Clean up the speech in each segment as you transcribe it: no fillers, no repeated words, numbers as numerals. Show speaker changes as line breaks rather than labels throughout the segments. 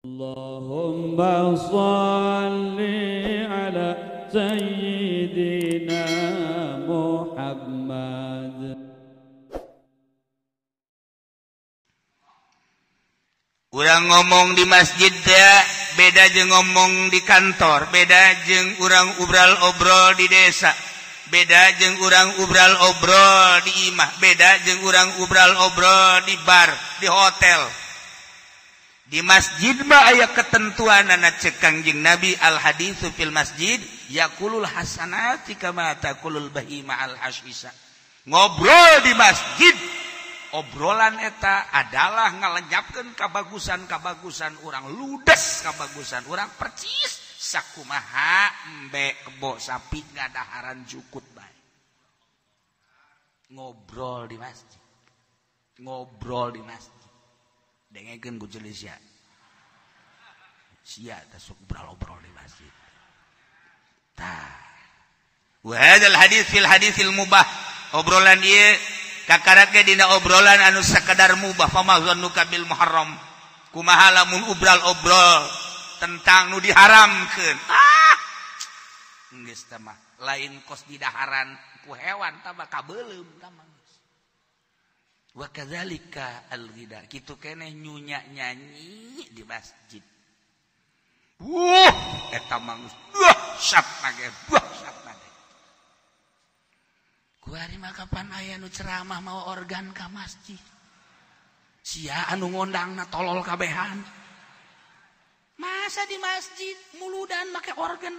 Allahumma shalli ala sayyidina Muhammad.
Urang ngomong di masjid ya, beda jeung ngomong di kantor, beda jeung urang obral-obrol di desa, beda jeung urang obral-obrol di imah, beda jeung urang obral-obrol di bar, di hotel. Di masjid mah aya ketentuanana cek Kangjeng Nabi, al haditsu fil masjid yaqulul hasanati kama taqulul bahima al hasisa. Ngobrol di masjid, obrolan eta adalah ngalenyapkeun kabagusan-kabagusan urang, ludes kabagusan urang percis sakumaha embe kebo sapi ngadaharan jukut bae. Ngobrol di masjid, ngobrol di masjid. Dengekeun ku ceuli sia. Sia teh sok obrol-obrol di masjid. Tah. Wa hadzal hadits fil haditsil mubah. Obrolan ieu kakarak ge dina obrolan anu sakadar mubah, fama zannuka bil muharram. Kumaha lamun obral-obrol tentang nu diharamkeun. Ah. Geus teh mah lain kos didaharan ku hewan tah kabeuleum tah mah. Wa kadzalika al-ghida, kitu keneh nyunya nyanyi di masjid. Wuh, eta mah geus dahsyat mage, dahsyat mage. Kuari mah kapan aya nu ceramah mawa organ ka masjid. Sia anu ngondangna tolol kabehan. Masa di masjid muludan make organ?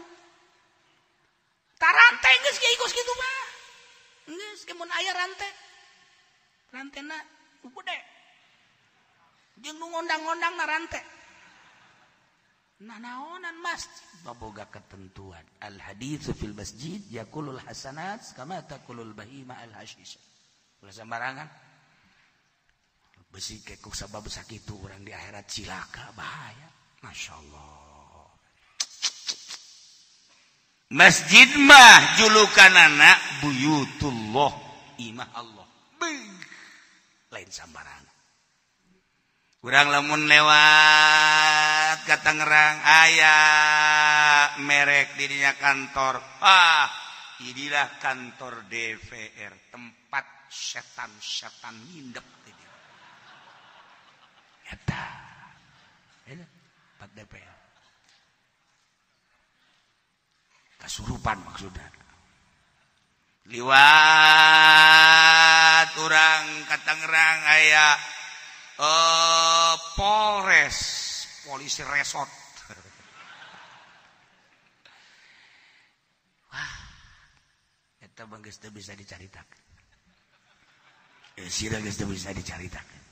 Tarante geus kieu kos kitu mah. Geus ke mun aya rante. Rantena gede jeung nu ngondang-ngondang na rante. Nah naonan masjid baboga ketentuan al haditsu fil masjid yaqulul hasanat kama taqulul bahima al hasisa. Ulah sembarangan. Besi kekuk sabab sakitu urang di akhirat cilaka bahaya. Masyaallah. Masjid mah julukanana buyutullah, imah Allah. Lain sambarangan. Urang lamun lewat ka Tangerang aya merek dirinya kantor. Ah, inilah kantor DPR, tempat setan-setan ngindep di dieu. Eta. Eta tempat DPR. Kasurupan maksudna. Liwat urang ka Tangerang aya Polres, polisi resort. Wah, eta mah geus teu bisa dicaritakeun. Sira geus teu bisa dicaritakeun.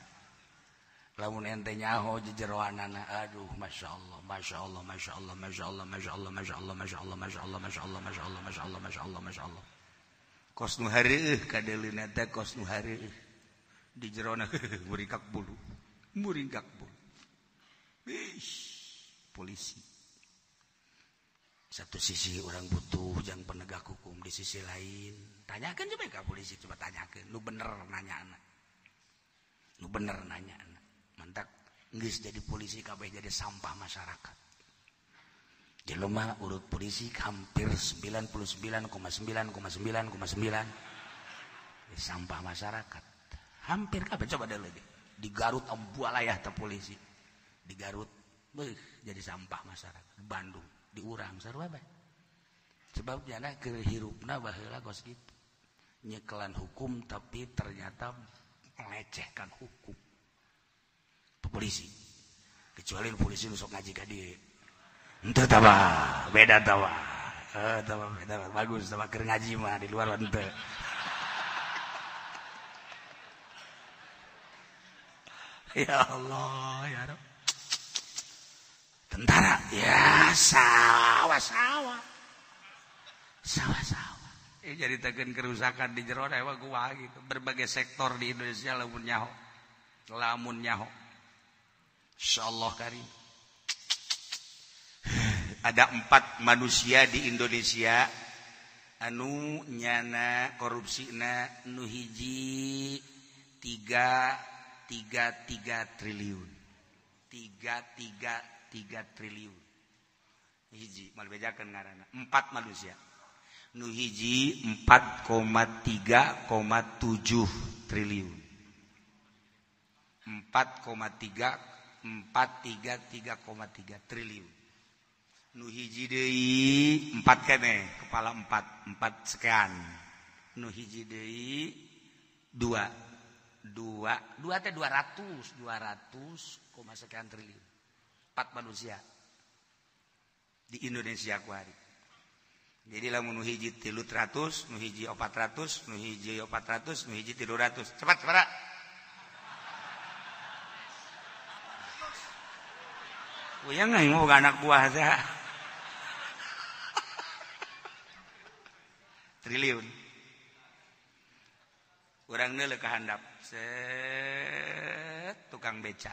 Lamun ente nyaho jejeroanana, aduh masyaallah, masyaallah, masyaallah, masyaallah, masyaallah, masyaallah, masyaallah, masyaallah, masyaallah, masyaallah, masyaallah, masyaallah, masyaallah. Kos nu hareueuh kadeleuna teh kos nu hareueuh. Di jerona muringkak bulu. Muringkak bulu. Ish, polisi. Satu sisi orang butuh jang penegak hukum, di sisi lain tanyakeun coba ka polisi, coba tanyakeun nu bener nanyana. Nu bener nanyana. Mantak geus jadi polisi kabeh jadi sampah masyarakat. Jelema urut polisi hampir 99,9,9,9 sampah masyarakat. Hampir kabeh coba deh lagi. Di Garut ambualayah teh polisi. Di Garut beuh jadi sampah masyarakat. Di Bandung, di urang sarua bae. Sebab jana keur hirupna baheula kos kitu. Nyekelan hukum tapi ternyata melecehkan hukum. Polisi. Kecuali polisi nu sok ngaji ka dieu. Henteu tah beda tah. Tah beda bagus tah keur ngaji mah di luar henteu. Ya Allah ya Rabb. Tentara ya sawah-sawah. Sawah-sawah. Jadi tekan kerusakan di jero dewa gua gitu. Berbagai sektor di Indonesia lamun nyaho. Lamun nyaho. Insyaallah karim. Ada 4 manusia di Indonesia anu nyana korupsina nu hiji 3,33 triliun. 3,3 3 triliun. Hiji mal bejakeun ngaranna 4 manusia. Nu hiji 4,3,7 triliun. 4,3 433,3 triliun. Nu hiji deui 4 keneh, kepala 4, 4 sekian. Nu hiji deui 2 2 2 teh 200 200, sekian triliun. 4 manusia di Indonesia kuari. Jadi lamun nu hiji 300, nu hiji 400, nu hiji 400, nu hiji 300. Cepat, cepat. Uyang aing mah boga anak buah teh. Triliun. Urang neuleuh ka handap. Set tukang beca.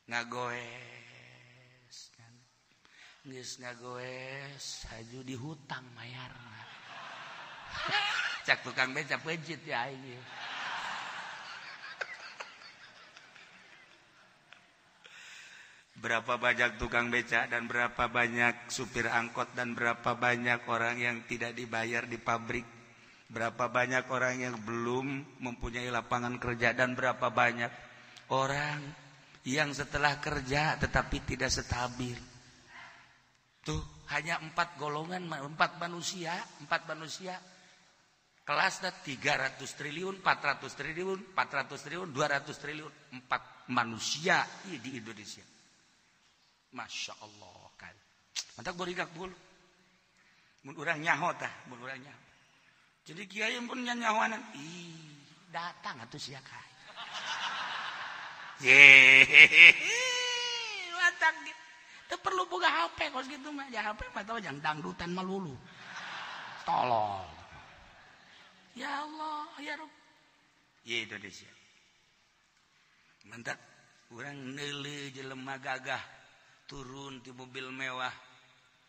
Ngagoes. Geus ngagoes haju dihutang mayarna. Cak tukang beca peuncit ya aing. Berapa banyak tukang beca dan berapa banyak supir angkot dan berapa banyak orang yang tidak dibayar di pabrik, berapa banyak orang yang belum mempunyai lapangan kerja dan berapa banyak orang yang setelah kerja tetapi tidak stabil. Tuh hanya 4 golongan, 4 manusia, 4 manusia. Kelasnya 300 triliun, 400 triliun, 400 triliun, 200 triliun, 4 manusia di Indonesia. Masya Allah kan. Mantak borigak bulu. Mun urang nyaho tah, mun urang nyaho. Jadi kiai pun nyahoanan. Ih, datang atuh sia ka. Yehehe. Mantak teu perlu boga HP kos kitu mah. Ja HP mah tau jang dangdutan malulu. Tolol. Ya Allah, ya Rabb. Ye Indonesia. Mantak urang neuleuh jelema gagah turun di mobil mewah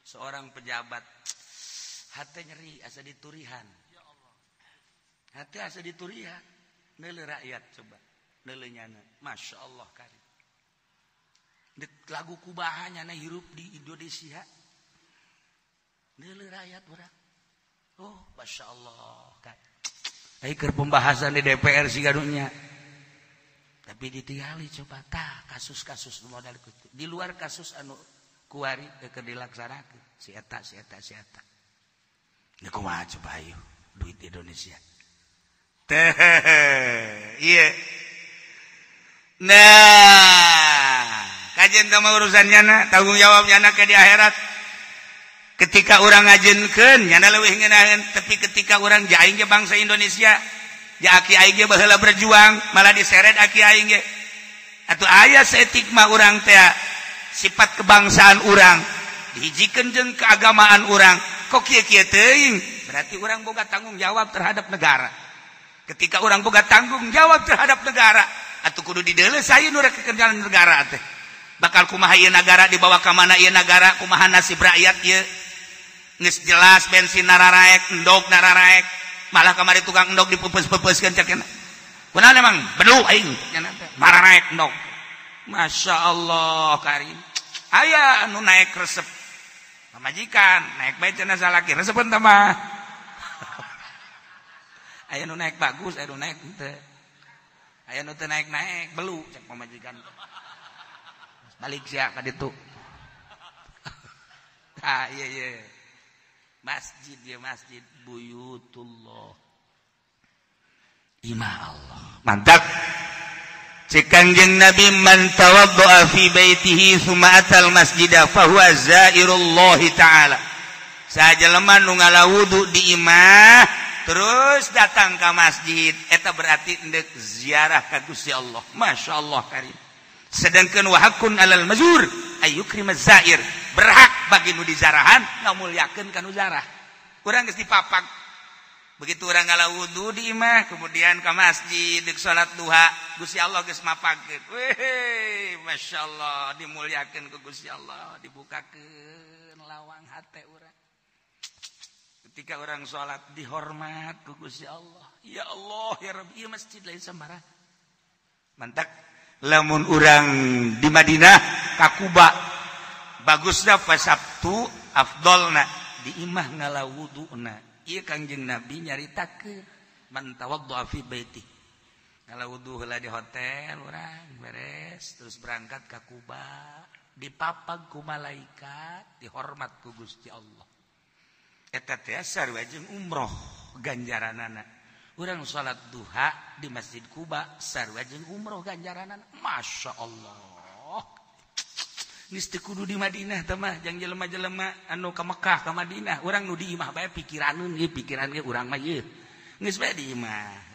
seorang pejabat, hati nyeri asa diturihan, hati asa diturihan, neuleuh rakyat coba, neuleuh nyana, masya Allah kari, lagu kubaha nyana hirup di Indonesia, neuleuh rakyat urang, oh masya Allah kari, ai keur pembahasan di DPR siga dunya. Tapi ditinggali coba tah kasus-kasus modal di luar kasus anu kuari keur dilaksanakeun si eta si eta si eta. Nya kumaha coba ayo duit Indonesia. Teh ieu. Nah, kajian teh mah urusan nyana, tanggung jawab nyana ke di akhirat. Ketika urang ngajenkeun nyana leuwih ngeunaheun, tapi ketika urang ja aing ge bangsa Indonesia ya aki aing ge baheula berjuang malah diseret aki aing ge atuh aya saeutik mah urang teh sifat kebangsaan urang dihijikeun jeung keagamaan urang kok kieu-kieu teuing berarti urang boga tanggung jawab terhadap negara. Ketika urang boga tanggung jawab terhadap negara atuh kudu dideuleu sayeun urang kekerjaan negara teh bakal kumaha ieu nagara dibawa ka mana ieu nagara kumaha nasib rakyat ieu geus jelas bensin nararaek endog nararaek malah kamari tukang endog dipepes-pepeskeun cek cenah. Kunaon emang belu aing cenah teh mararaek endog. Masya Allah karim. Aya anu naik resep. Pamajikan naik bae cenah salaki resepeun teh mah. Aya nu naik bagus, aya nu naik henteu. Aya nu teu naik-naik belu cek pamajikan. Balik sia ka ditu. Ah iya iya. Masjid ya masjid buyutullah imah Allah mantap. Cek Kangjeng Nabi man tawaddu'a fi baitihi tsumma atal masjida fahuwa zairullahi ta'ala. Sajelema nu ngalawudu di imah terus datang ka masjid eta berarti endek ziarah ka Gusti Allah. Masya Allah karim. Sedangkan wa hakun alal mazur ayyukrimaz zair, berhak bagi nu dizarahan ngamulyakeun ka nu zarah. Urang geus dipapak. Begitu urang ngala wudu di imah kemudian ka masjid deuk salat duha, Gusti Allah geus mapakeun. Weh, masyaallah dimulyakeun ku Gusti Allah, dibukakeun lawang hate urang. Ketika orang salat dihormat ku Gusti Allah. Ya Allah ya Rabbi, ieu masjid lain sembarang. Mantak Lamun urang di Madinah ka Kuba bagusna pas Sabtu afdolna di imah ngala wuduna. Ieu Kangjeng Nabi nyaritakeun man tawaddaa fi baiti. Ngala wudu heula di hotel urang beres terus berangkat ka Kuba dipapag ku malaikat dihormat ku Gusti Allah. Eta teh sarua jeung umroh ganjaranana. Urang salat duha di Masjid Kuba sarua jeung umroh ganjaranana. Masya Allah. Geus teu kudu di Madinah teh mah jang jelema-jelema anu ka Mekah ka Madinah urang nu di imah bae pikiraneun ieu pikiran ge urang mah ieu. Geus bae di imah.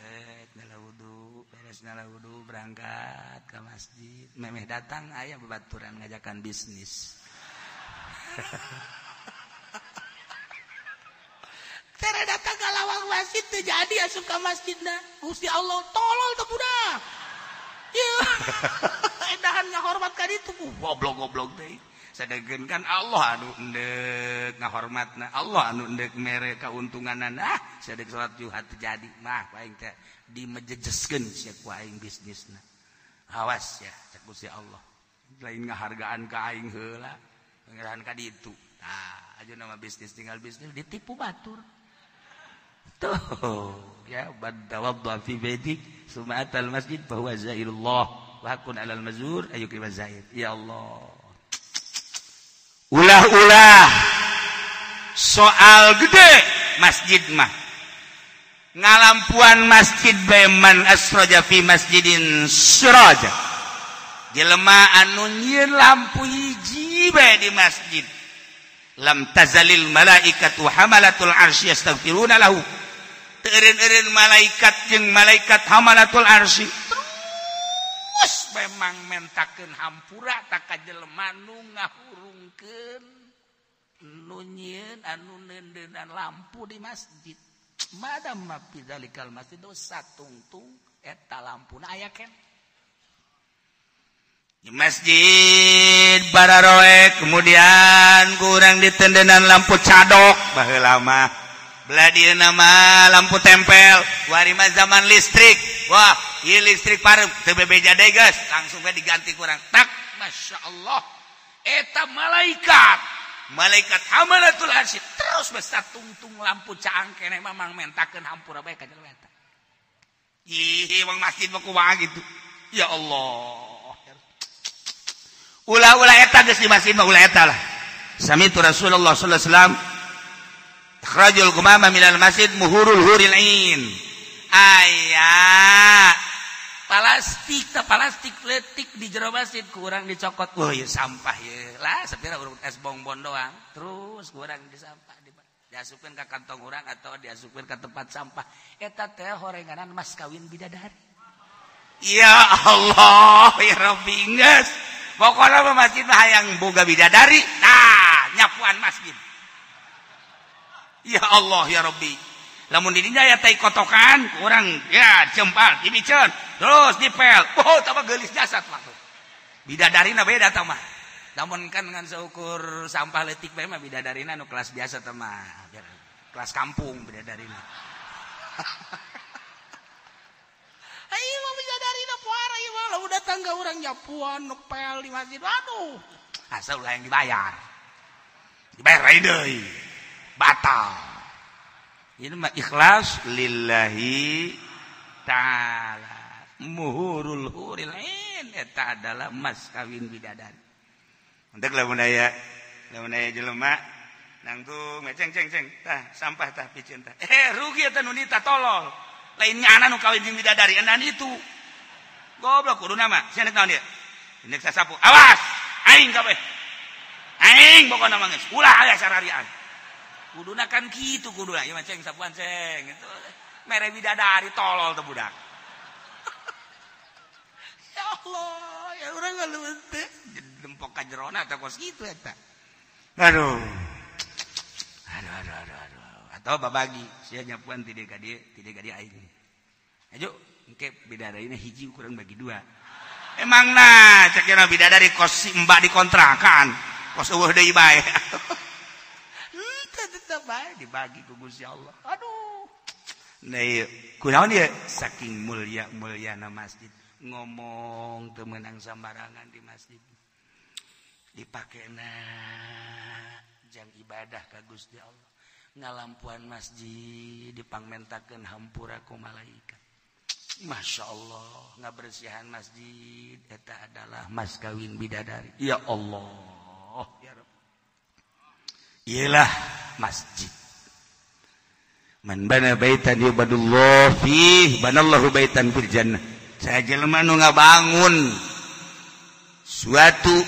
Ngala wudu, beres ngala wudu berangkat ka masjid. Memeh datang aya babaturan ngajakan bisnis. Tere datang ka lawang masjid teu jadi asup ka masjidna. Gusti Allah tolol teh budak. Ieu. Edahan ngahormat ka ditu goblok-goblok teh. Sadegeun kan Allah anu endek ngahormatna, Allah anu endek mere kauntunganana. Ah, sadek salat juha teu jadi mah ku aing teh dimejejeskeun sia ku aing bisnisna. Awas ya cek Gusti Allah. Lain ngahargaan ka aing heula, ngarahan ka ditu. Tah, aja nama bisnis tinggal bisnis ditipu batur. Tuh, ya badawadda fi baiti summa atal masjid fa huwa zairullah wa hakun alal mazur ayyukim zair. Ya Allah. Ulah-ulah soal gede masjid mah. Ngalampuan masjid bae man asraja fi masjidin siraja. Jelema anu nyieun lampu hiji bae di masjid. Lam tazalil malaikatu hamalatul arsy yastaghfiruna lahu. Teu eureun-eureun malaikat jeung malaikat hamalatul arsy terus memang mentakeun hampura ta ka jelema nu ngahurungkeun nu nyieun anu neundeunan lampu di masjid. Madam ma fi zalikal masjid satungtung eta lampuna aya keneh. Di masjid bararoek kemudian kurang ditendenan lampu cadok baheula mah belah dieu mah lampu tempel wari mah zaman listrik. Wah ieu listrik pareup teu bebeja deui geus langsung we diganti kurang tak. Masya Allah eta malaikat malaikat hamalatul arsy terus we satungtung lampu caang keneh mah mang mentakeun hampura bae ka jelema eta. Ih wong masjid mah kumaha gitu. Ya Allah. Ulah-ulah eta geus di masjid mah ulah eta lah. Sami'tu Rasulullah sallallahu alaihi wasallam ikhrajul gumama minal masjid muhurul huril ain. Aya plastik ta plastik letik di jero masjid kurang dicokot. Wah, ieu sampah ieu. Lah sapira urang es bongbon doang. Terus kurang di sampah diasupkeun ka kantong urang atau diasupkeun ka tempat sampah. Eta teh horenganan mas kawin bidadari. Ya Allah, ya Rabbi geus. Pokoknya masjid mah hayang boga bidadari, nah nyapuan masjid. Ya Allah ya Rabbi. Lamun di dinya aya tai kotokan, kurang ya jempal, dibiceun, terus dipel. Oh, tambah geulis jasad mah. Bidadarina beda tah mah. Lamun kan ngan seukur sampah leutik bae mah bidadarina nu kelas biasa tah mah. Kelas kampung bidadarina. Ayo mah bidadarina puara ieu mah lamun datang ka urang nyapuan ngepel di masjid. Aduh, asal ulah yang dibayar. Dibayar lain deui. Batal. Ini mah ikhlas lillahi ta'ala. Muhurul huril ain eta adalah mas kawin bidadari. Entek lamun aya jelema nangtung ceng ceng ceng tah sampah tah piceun tah. Rugi eta nu nita tolol. Lain nyana nu kawin jeung bidadari enan itu. Goblok kudu nama sia nek naon ieu? Nek sasapu. Awas, aing kabeh. Aing pokona mah geus ulah aya sararian. Kuduna kan kitu kuduna ieu mah ceng sapuan ceng gitu. Mere bidadari tolol teh budak. Ya Allah, ya urang ngaleuweut teh dempok ka jerona teh kos kitu eta. Aduh. Aduh aduh aduh aduh. Atau babagi sia nyapuan ti dieu ka dieu, ti dieu ka dieu aing. Ayo engke bidadarina hiji kurang bagi dua. Emang nah cek cenah bidadari kos si mbak dikontrakan, kos eueuh deui bae. Henteu tetep bae dibagi ku Gusti Allah. Aduh. Nah ieu kunaon ieu saking mulia-muliana masjid. Ngomong teu meunang sambarangan di masjid. Dipakena jang ibadah ka Gusti Allah. Ngalampuan masjid dipangmentakeun hampura ku malaikat. Masya Allah, ngabersihan masjid eta adalah mas kawin bidadari. Ya Allah, ya Rabb. Iyalah masjid. Man bana baitan yubadullah fih, banallahu baitan fil jannah. Saha jelema nu ngabangun suatu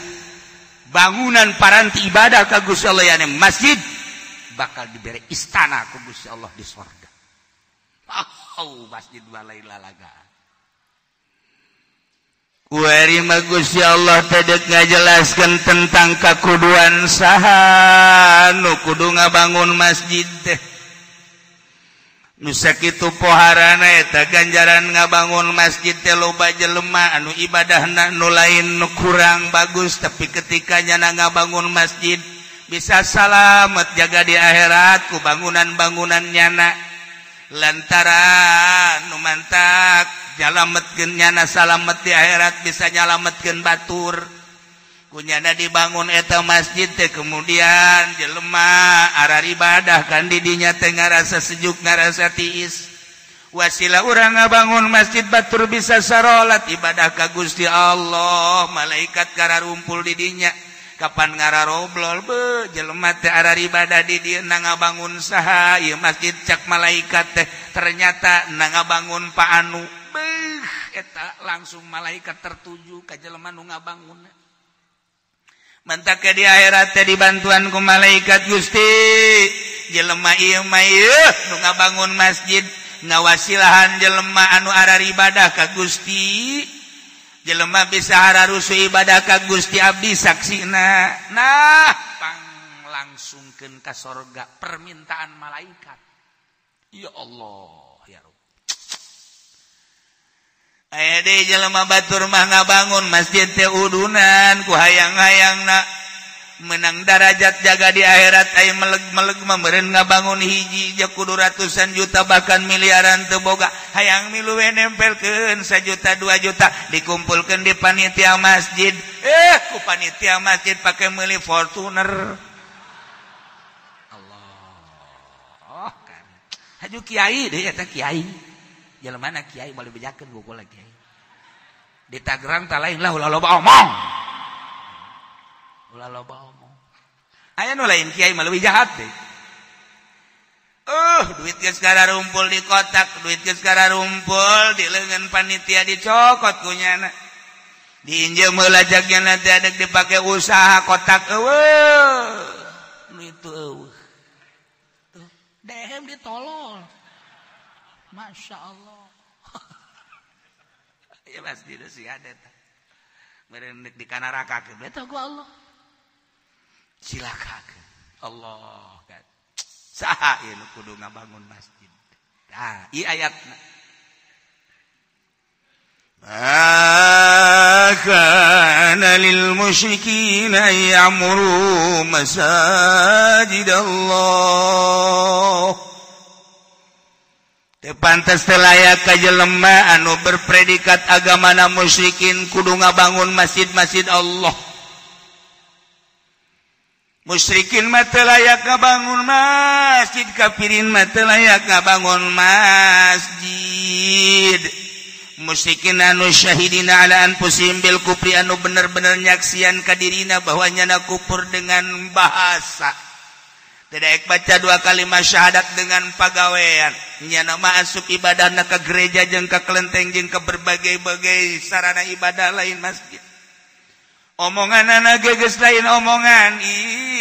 bangunan paranti ibadah ka Gusti Allah yani masjid, bakal diberi istana ku Gusti Allah di sorga. Oh, masjid balai lalaga. Kuari mah Gusti Allah teh deuk ngajelaskeun tentang kakuduan saha nu kudu ngabangun masjid teh. Nu sakitu poharana eta ganjaran ngabangun masjid teh loba jelema anu ibadahna nu lain nu kurang bagus, tapi ketika nyana ngabangun masjid bisa salamet jaga di akhirat ku bangunan-bangunan nyana. Lantaran nu mantak nyalametkeun nyana salamet di akhirat bisa nyalametkeun batur. Kunyana dibangun eta masjid teh kemudian jelema arar ibadah kan di dinya teh ngarasa sejuk ngarasa tiis. Wasilah urang ngabangun masjid batur bisa sarolat ibadah ka Gusti Allah, malaikat kararumpul di dinya. Kapan ngararoblol be jelema teh arar ibadah di dieu na ngabangun saha ieu masjid cak malaikat teh ternyata na ngabangun Pak Anu. Beuh eta langsung malaikat tertuju ka jelema nu ngabangun. Mantak di akhirat teh dibantuan ku malaikat Gusti jelema ieu mah ieu nu ngabangun masjid ngawasilahan jelema anu arar ibadah ka Gusti. Jelema bisa hararusu ibadah ka Gusti abdi saksina. Nah, pang langsungkeun ka sorga permintaan malaikat. Ya Allah, ya Rabb. Aya deui jelema batur mah ngabangun masjid teh udunan ku hayang-hayangna menang darajat jaga di akhirat aya meleg-meleg mah meureun ngabangun hiji je kudu ratusan juta bahkan miliaran teu boga hayang milu we nempelkeun 1 juta 2 juta dikumpulkeun di panitia masjid ku panitia masjid pake meuli Fortuner. Allah kan haju kiai deui eta kiai jelema na kiai moal dibejakeun buku lagi kiai di Tangerang tah lain lah ulah loba omong. Ulah loba omong. Aya nu lain kiai mah leuwih jahat deh. Duit geus kararumpul di kotak, duit geus kararumpul di leungeun panitia dicokot ku nyana. Diinjem heula jagna nanti adek dipake usaha kotak eueuh. Nu itu eueuh. Tuh, dehem ditolol. Masya Allah. Ya masjid sih ada tah. Meureun di kanarakakeun eta ku Allah. Silakan Allah kan saha ieu nu kudu ngabangun masjid. Tah ieu ayatna. Ma kana lil musyrikin ya'muru masajid Allah. Teu pantes teu layak ka jelema anu berpredikat agamana musyrikin kudu ngabangun masjid-masjid Allah. Musyrikin mah teu layak ngabangun masjid, kafirin mah teu layak ngabangun masjid. Musyrikin anu syahidina ala anfusihim bil kufri anu bener-bener nyaksian ka dirina bahwa nyana kufur dengan bahasa. Tidak baca dua kalimat syahadat dengan pagawean. Nyana mah asup ibadahna ka gereja jeung ka kelenteng jeung ka berbagai-bagai sarana ibadah lain masjid. Omongan anak geus lain omongan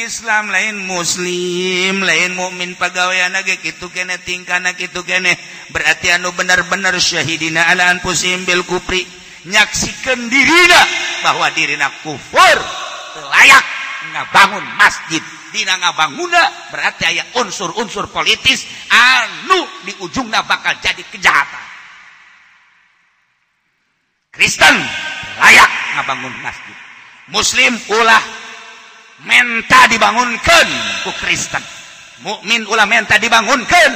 Islam, lain muslim, lain mukmin pagawean ge kitu keneh tingkana kitu keneh. Berarti anu bener-bener syahidina ala anfusihim bil kufri, nyaksikeun dirina bahwa dirina kufur, teu layak ngabangun masjid. Dina ngabanguna berarti aya unsur-unsur politis anu di ujungna bakal jadi kejahatan. Kristen layak ngabangun masjid. Muslim ulah menta dibangunkan ku Kristen, mukmin ulah menta dibangunkan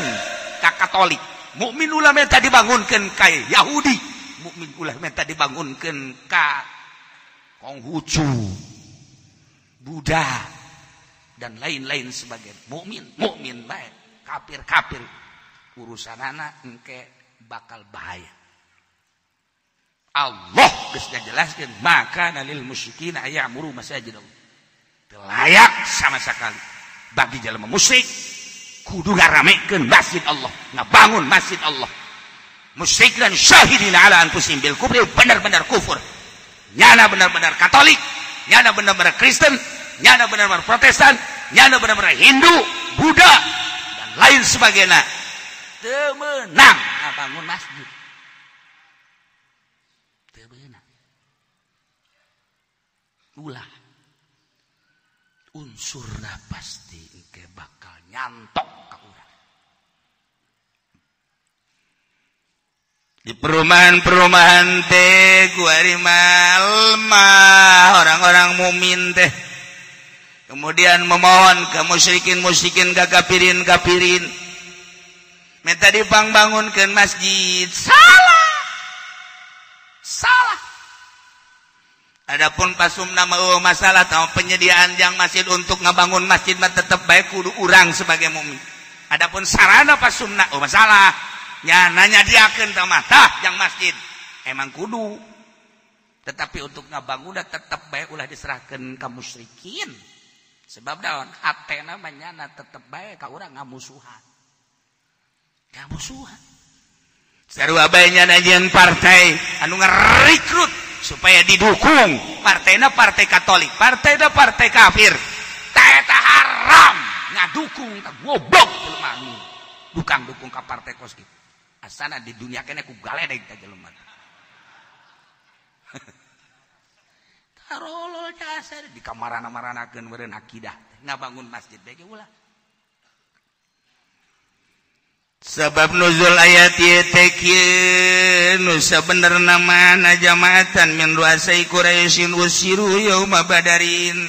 ka Katolik, mukmin ulah menta dibangunkan ka Yahudi, Mukmin ulah minta dibangunkeun ka Konghucu, Buddha dan lain-lain sebagai mukmin, mukmin bae, kafir-kafir urusanana engke bakal bahaya. Allah geus ngajelaskeun maka lil musyrikin ayamuru masajid Allah. Teu layak sama sekali bagi jelema musyrik kudu ngaramekeun masjid Allah, ngabangun masjid Allah. Musyrik dan syahidina ala anfusihim bil kufri, benar-benar kufur. Nyana benar-benar Katolik, nyana benar-benar Kristen, nyana benar-benar Protestan, nyana benar-benar Hindu, Buddha dan lain sebagainya. Teu meunang ngabangun masjid. Teu meunang. Ulah unsurna pasti engke bakal nyantok ka urang. Di perumahan-perumahan teh kuari mah orang-orang mukmin teh kemudian memohon ke musyrikin-musyrikin ka kafirin-kafirin minta dipangbangunkeun masjid. Salah. Salah. Adapun pasumna mah masalah tau penyediaan jang masjid untuk ngabangun masjid mah tetep bae kudu urang sebagai mukmin. Adapun sarana pasumna oh masalah. Nya nanya diakeun tah mah tah jang masjid. Emang kudu. Tetapi untuk ngabangunna tetep bae ulah diserahkeun ka musyrikin. Sebab daon hatena mah nyana tetep bae ka urang ngamusuhan. Ngamusuhan. Sarua bae nyana jeung partai anu ngarekrut supaya didukung. Partainya partai Katolik, partainya partai kafir. Eta haram ngadukung tah goblok jelema anu. Dukang dukung ka partai kos kitu. Asana di dunia kene ku galedeg tah jelema. Tarolol jasad di kamarana-maranakeun meureun akidah ngabangun masjid bae ge ulah. Sebab nuzul ayat ieu teh kieu nu sabenerna mana jamaatan min ruasai Quraisyin usiru yauma badarin.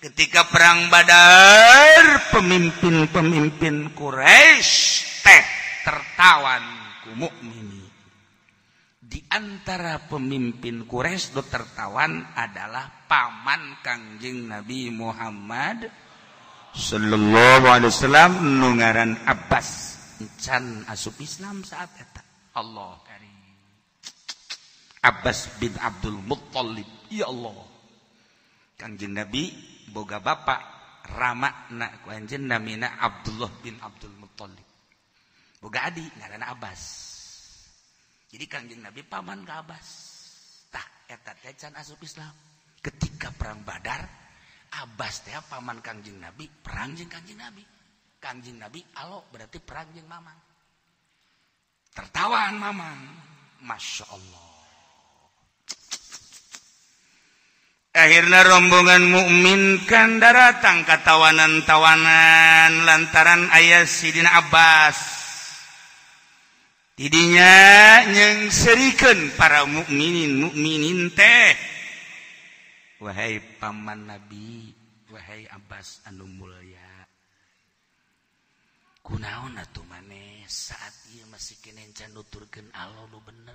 Ketika perang Badar pemimpin-pemimpin Quraisy teh tertawan ku mukminin. Di antara pemimpin Quraisy do tertawan adalah paman Kangjeng Nabi Muhammad sallallahu alaihi wasallam nu ngaran Abbas. Can asup Islam saat eta. Allah karim. Abbas bin Abdul Muttalib. Ya Allah. Kangjeng Nabi boga bapak ramana ku anjeun namina Abdullah bin Abdul Muttalib. Boga adi ngaranna Abbas. Jadi Kangjeng Nabi paman ka Abbas. Tah eta teh can asup Islam. Ketika perang Badar, Abbas teh paman Kangjeng Nabi, perang jeung Kangjeng Nabi. Kangjeng Nabi alo berarti perang jeung mamang. Tertawan mamang. Masya Allah. Akhirnya rombongan mukmin kan daratang ka tawanan-tawanan lantaran aya Sidina Abbas. Tidinya nyengserikeun para mukminin mukminin teh. Wahai paman Nabi, wahai Abbas anu mulya. Kunaon atuh maneh saat ieu masih keneh can nuturkeun Allah nu bener.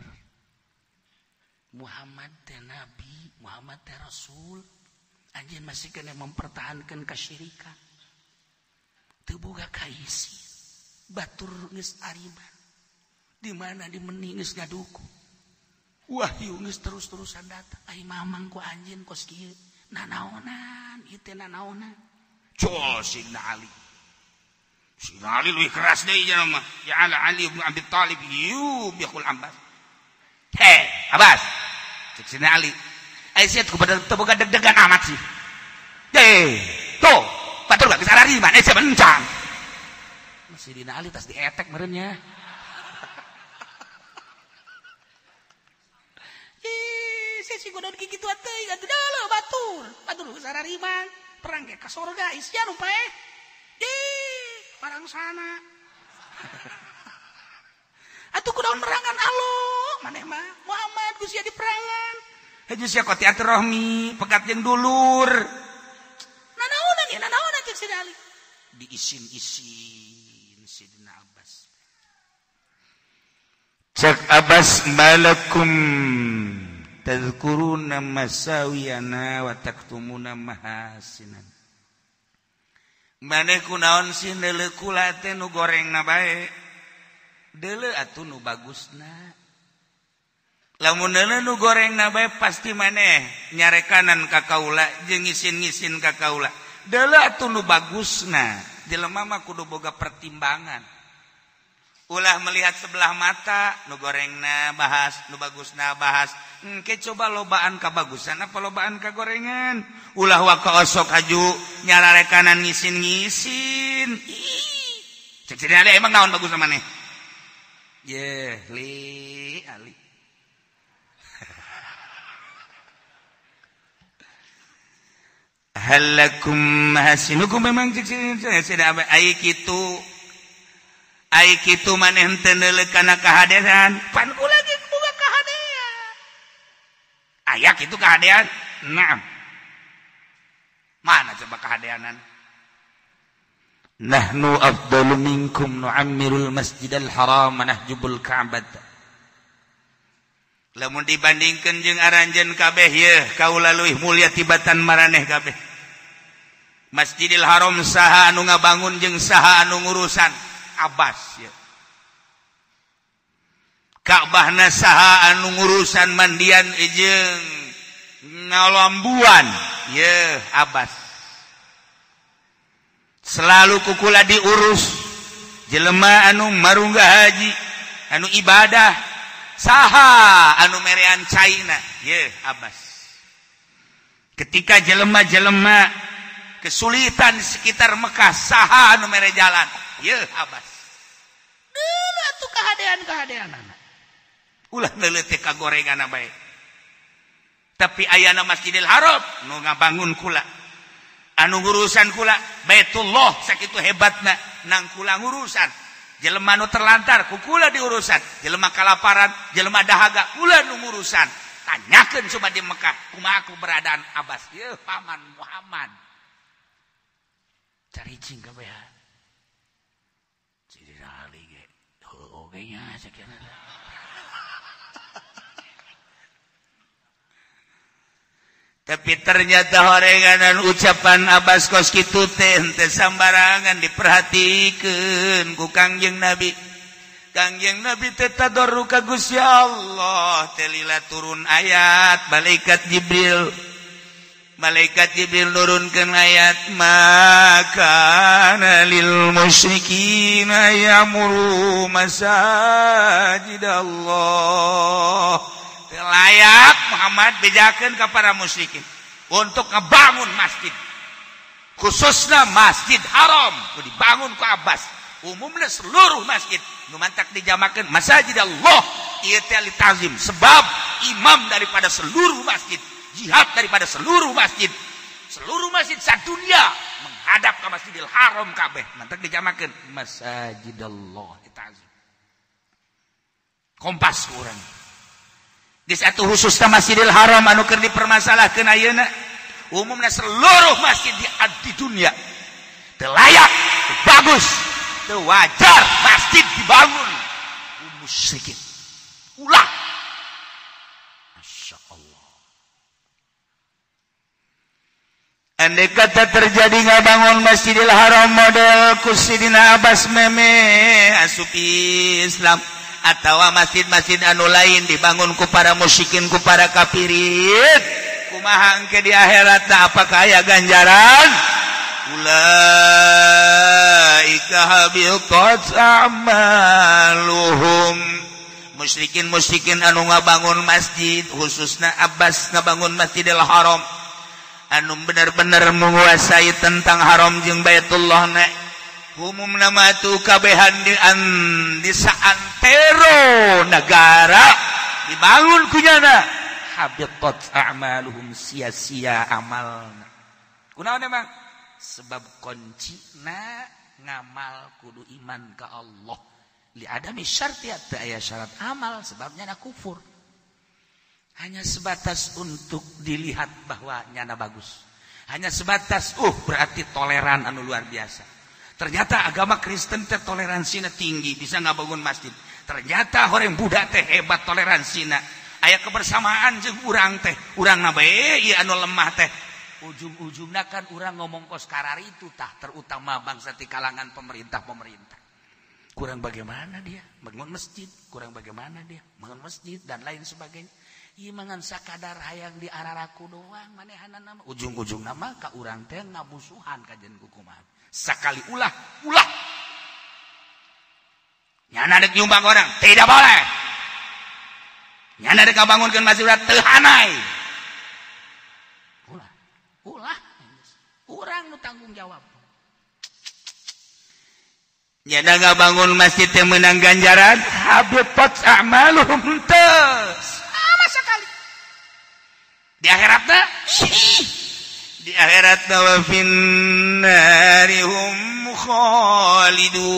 Muhammad teh nabi, Muhammad teh rasul. Anjeun masih keneh mempertahankan kesyirikan. Teu boga kaisi. Batur geus ariman. Di mana dimeni geus ngaduku. Wahyu geus terus-terusan datang. Ai mamang ku anjeun kos kieu. Nanaonan, ieu teh nanaonan. Col Sidna Ali. Sidna Ali leuwih keras deui cenah mah. Ya ala Ali bin Abi Thalib yubihul Abbas. Hei, Abbas. Cek Sidna Ali. Ai sia teu boga deg-degan amat sih. Hei, tuh, batur geus arariman, sia bencang. Sidna Ali tas dietek meureun nya. Si godon kitu teuing atuh deuleu batur. Batur geus arariman, perang ge ka sorga isia nu paeh. Ih, parang sana. Atuh kudaon merangan Allah, maneh mah Muhammad ku sia diperangan. Haji sia qati'atur rahmi, pegat jeung dulur. Nanaonan ya, nanaonan cek Sidina Ali. Diisin-isin Sidina Abbas. Cek Abbas malakum tadhkuruna masawiyana wa taktumuna mahasinan. Maneh kunaon sih neuleuh kula teh nu gorengna bae. Deuleu atuh nu bagusna. Lamun neuleuh nu gorengna bae pasti maneh nyarekanan ka kaula jeung ngisin-ngisin ka kaula. Deuleu atuh nu bagusna. Jelema mah kudu boga pertimbangan. Ulah melihat sebelah mata, nu gorengna bahas, nu bagusna bahas. Engke coba lobaan kabagusan apa lobaan kagorengan. Ulah waka osok haju nyararekanan ngisin-ngisin. Ih. Cek cek ada emang naon bagus maneh? Yeh, li ali. Halakum hasinukum memang cek cek ai kitu. Ai kitu maneh henteu neuleuh kana kahadean, pan kula ge boga kahadean. Aya kitu kahadean? Naam. Mana coba kahadeanan? Nahnu afdalu minkum nu'ammirul masjidal haram wa nahjubul ka'bah. Lamun dibandingkeun jeung aranjeun kabeh yeuh kaula leuwih mulia tibatan maraneh kabeh. Masjidil Haram saha anu ngabangun jeung saha anu ngurusan? Abbas ya. Ka'bahna saha anu ngurusan mandian jeung ngalambuan ye Abbas. Selalu kukula diurus jelema anu marungga haji anu ibadah saha anu merean caina ye Abbas. Ketika jelema-jelema kesulitan di sekitar Mekah saha anu mere jalan ye Abbas. Deuleu atuh kahadean-kahadeanana. Ulah neuleuh teh kagorenganna bae. Tapi ayana Masjidil Haram nu ngabangun kula. Anu ngurusan kula Baitullah sakitu hebatna nang kula ngurusan. Jelema nu terlantar ku kula diurusan, jelema kalaparan, jelema dahaga kula nu ngurusan. Tanyakeun coba di Mekah kumaha keberadaan Abbas. Yeuh paman Muhammad. Caricing kabeh. Ali ge heuh oge nya sakieu. Tapi ternyata horenganan ucapan Abbas kos kitu teh henteu sambarangan diperhatikeun ku Kangjeng Nabi. Kangjeng Nabi teh tadarru ka Gusti Allah teh lila turun ayat malaikat Jibril. Malaikat Jibril nurunkeun ayat maka lil musyrikin ya'muru masajid Allah. Layak Muhammad bejakeun ka para musyrikin untuk ngebangun masjid. Khususna Masjid Haram nu dibangun ku Abbas. Umumna seluruh masjid nu mantak dijamakeun Masajid Allah ieu teh li ta'zim sebab imam daripada seluruh masjid, jihad daripada seluruh masjid sadunia menghadap ke Masjidil Haram kabeh mantak dijamakeun Masajidallah ta'zim. Kompas ku urang di satu khususna Masjidil Haram anu keur dipermasalahkeun ayeuna umumna seluruh masjid di dunia teu layak, teu bagus, teu wajar masjid dibangun ku musyrikin. Ulah. Masya Allah. Andai kata terjadi ngabangun Masjidil Haram model ku Sidina Abbas meme asupi Islam atau masjid-masjid anu lain dibangun ku para musyrikin ku para kafirin kumaha engke di akhirat apakah aya ganjaran? Ulaika habitat a'maluhum. Musyrikin-musyrikin anu ngabangun masjid khususna Abbas ngabangun Masjidil Haram anu bener-bener menguasai tentang haram jeung Baitullah na umumna mah tu kabehan di saantero negara dibangun kunyana habitat a'maluhum sia-sia amalna. Kunaon emang? Sebab kuncina ngamal kudu iman ka Allah. Li adami syarti teu aya syarat amal sebabnya na kufur. Hanya sebatas untuk dilihat bahwa nyana bagus. Hanya sebatas berarti toleran anu luar biasa. Ternyata agama Kristen teh toleransinya tinggi, bisa ngabangun masjid. Ternyata orang Buddha teh hebat toleransina. Aya kebersamaan jeung urang teh, urang na bae ieu anu lemah teh. Ujung-ujungna kan urang ngomong kos kararitu tah, terutama bangsa ti kalangan pemerintah-pemerintah. Kurang bagaimana dia bangun masjid, kurang bagaimana dia bangun masjid dan lain sebagainya. Ieu mah ngan sakadar hayang di araraku doang manehanana mah. Ujung-ujungna mah ka urang teh ngamusuhan kajen kukumaha. Sakali ulah, ulah. Nyana dek nyumbang orang, tidak boleh. Nyana dek ngabangunkeun masjid ulah teu hanai. Ulah, ulah. Urang nu tanggung jawab. Nyana ngabangun masjid teh meunang ganjaran, habitat a'maluhum teu. Sama sekali. Di akhiratna, di akhiratna wa finnari hum khalidun.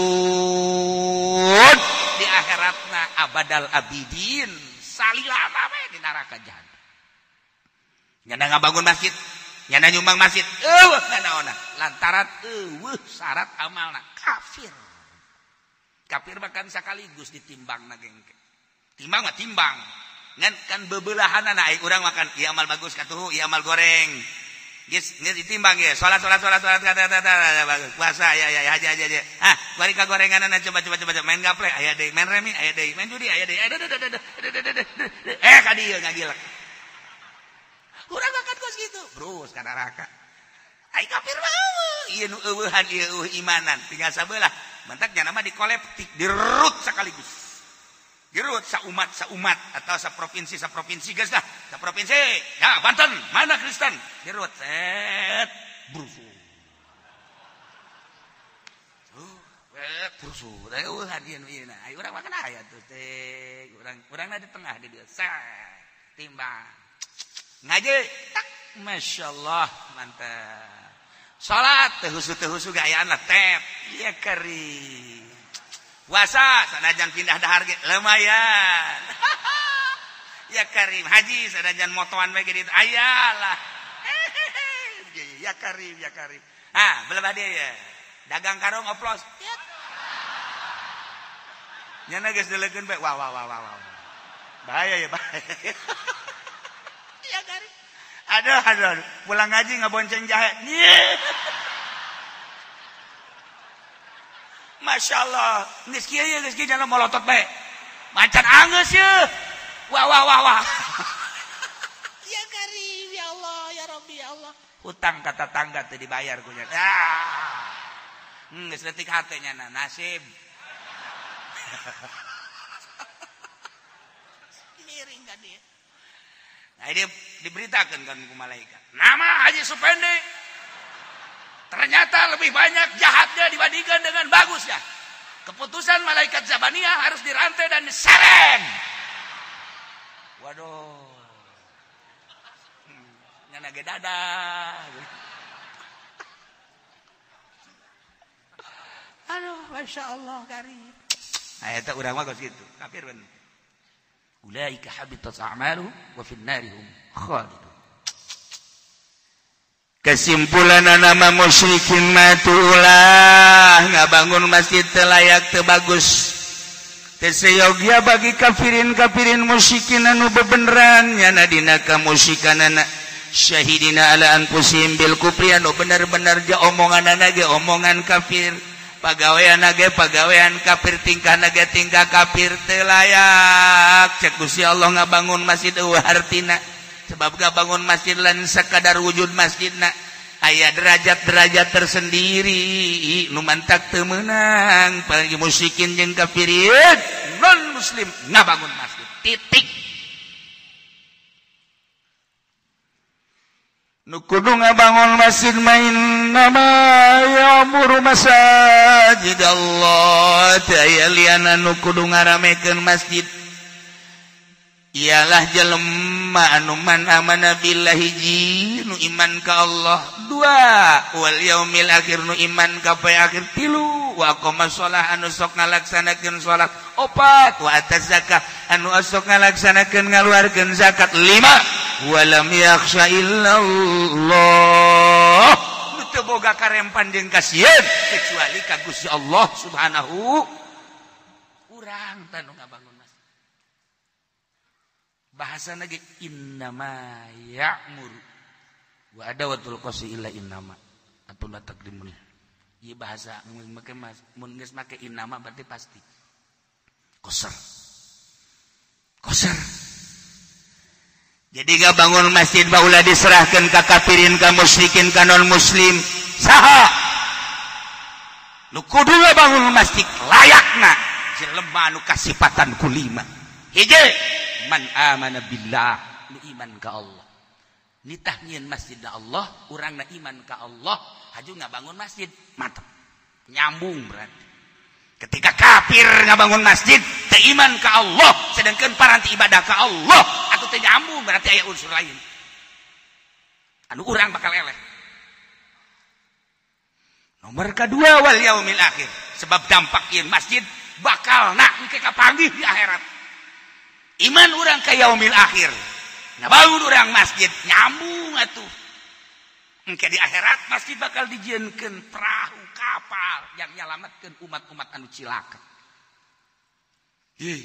Di akhiratna abadal abidin, salilama we di neraka jahanam. Nyana ngabangun masjid, nyana nyumbang masjid, eueuh nanaonan lantaran eueuh syarat amalna kafir. Kafir bahkan sekaligus ditimbang na gengke. Timbang mah timbang. Ngan kan bebelahanana ai urang makan ieu amal bagus katuhu, ieu amal goreng. Geus geus ditimbang ge. Salat salat salat salat kata bagus. Puasa ya ya haji haji haji. Ah, bari ka gorenganana coba coba coba main gaple aya deui, main remi aya deui, main judi aya deui. Eh ka dieu ngagilek. Urang makan kos gitu. Brus ka neraka. Ai kafir mah ieu nu eueuhan ieu eueuh imanan. Tinggal sabelah. Mantak nya nama dikolektif, dirut sekaligus. Dirut saumat saumat atau saprovinsi saprovinsi geus lah. Saprovinsi. Ya, Banten, mana Kristen? Dirut set brusu. Brusu. Eueuhan ieu nu ieu na. Ai urang mah kana aya tuh teh. Urang urangna di tengah di dieu. Set timbang. Ngaji tak masyaallah mantap. Salat teu husu gayaan lah tep. Iya kari. Puasa sanajan pindah dahar ge lumayan. Ya karim. Haji sanajan motoan we ge ditu aya lah. Ya karim, ya karim. Ah, belah dia ya. Dagang karung oplos. Nyana geus dileukeun bae. Wah wah wah wah wah. Bahaya ya bahaya. Ya karim. Aduh, aduh, aduh. Pulang ngaji ngabonceng jahe. Masya Allah. Geus kieu ye, geus kieu jangan molotot bae. Macan anggeus ye. Wah wah wah wah. Ya karim, ya Allah, ya Rabbi, ya Allah. Hutang ka tatangga teu dibayar ku nya. Ah. Geus leutik hate nya nasib. Miring ka dia. Nah, dia diberitakan kan ku malaikat. Nama Haji Supendi ternyata lebih banyak jahatnya dibandingkan dengan bagusnya. Keputusan malaikat Zabaniyah harus dirantai dan diseret. Waduh. Nyana ge dadah. Aduh, Masya Allah karim. Nah, eta urang mah geus kitu. Kafir bener. Ulaika habitat a'maluhum wa fin narihum khalidun. Kesimpulan nama musyrikin matulah ngabangun masjid teu layak teu bagus. Teu seyogia bagi kafirin-kafirin musyrikin anu bebeneran nyana dina kamusyrikanana syahidina ala anfusihim bil kufri anu bener-bener ja omonganana ge omongan kafir. Pagawean ge pagawean kafir, tingkahna ge tingkah kafir teu layak. Cek Gusti Allah ngabangun masjid eueuh hartina. Sebab ngabangun masjid lain sakadar wujud masjidna aya derajat-derajat tersendiri nu mantak teu meunang bagi musyrikin jeung kafirin non muslim ngabangun masjid titik. Nu kudu ngabangun masjid main nama ya'muru masajid Allah teu aya liana nu kudu ngaramekeun masjid ialah jelema anu man amana billahi ji nu iman ka Allah dua wal yaumil akhir nu iman ka poe akhir tilu wa aqama shalah anu sok ngalaksanakeun salat opat wa ataz zakah anu sok ngalaksanakeun ngaluarkeun zakat lima walam yakhsha illallah nu teu boga karempan jeung kasieun kecuali ka Gusti Allah Subhanahu. Urang Urang tah nu ngabangun masjid. Bahasa lagi innama ya'muru wa adawatul qasi illa innama atau la taqdimun. Ieu bahasa mun make mun geus make innama berarti pasti. Qasar. Qasar. Jadi ngabangun masjid baula diserahkeun ka kafirin ka musyrikin ka non muslim. Saha? Nu kudu ngabangun masjid layakna jelema nu kasipatan ku lima. Hiji, man amana billah, nu iman ka Allah. Nitah nyieun masjid Allah, urangna iman ka Allah, haju ngabangun masjid, mantap. Nyambung berarti. Ketika kafir ngabangun masjid, teu iman ka Allah, sedangkan paranti ibadah ka Allah, atuh teu nyambung berarti aya unsur lain. Anu urang bakal eleh. Nomor kedua wal yaumil akhir. Sebab dampak ieu masjid bakal nak engke kapanggih di akhirat. Iman urang ka yaumil akhir. Ngabangun urang masjid nyambung atuh. Engke di akhirat masjid bakal dijieunkeun perahu kapal yang nyalametkeun umat-umat anu cilaka. Hih.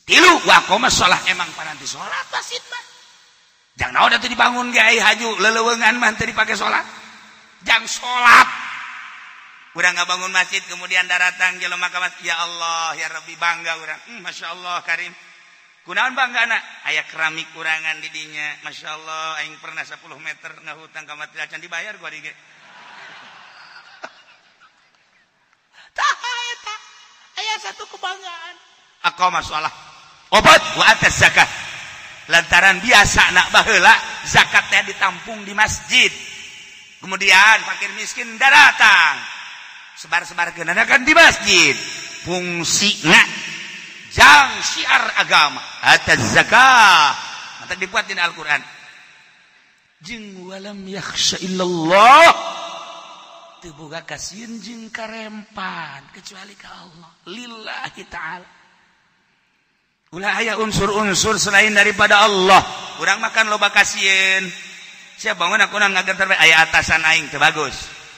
Tilu wa qoma shalah emang paranti salat masjid mah. Jang naon atuh dibangun ge ai haju leleuweungan mah teu dipake salat. Jang salat. Urang ngabangun masjid kemudian daratang jelema ka masjid, ya Allah ya Rabbi bangga urang. Masyaallah karim. Kunaon banggana aya keramik kurangan di dinya. Masyaallah aing pernah 10 meter ngahutang ka material can dibayar gua dige. Tah eta aya satu kebanggaan. Aqama shalah. Obat wa atas zakat. Lantaran biasa nak baheula zakatnya ditampung di masjid. Kemudian fakir miskin daratang. Sebar-sebarkeun kan di masjid. Fungsina jang syiar agama atas zakah mata dibuat di Al-Qur'an. Jeung walam yakhsha illallah teu boga kasieun jeung karempan kecuali ka Allah lillahi ta'ala. Ulah aya unsur-unsur selain daripada Allah. Urang makan loba kasieun. Sia bangun aku ngagentar bae aya atasan aing teu bagus.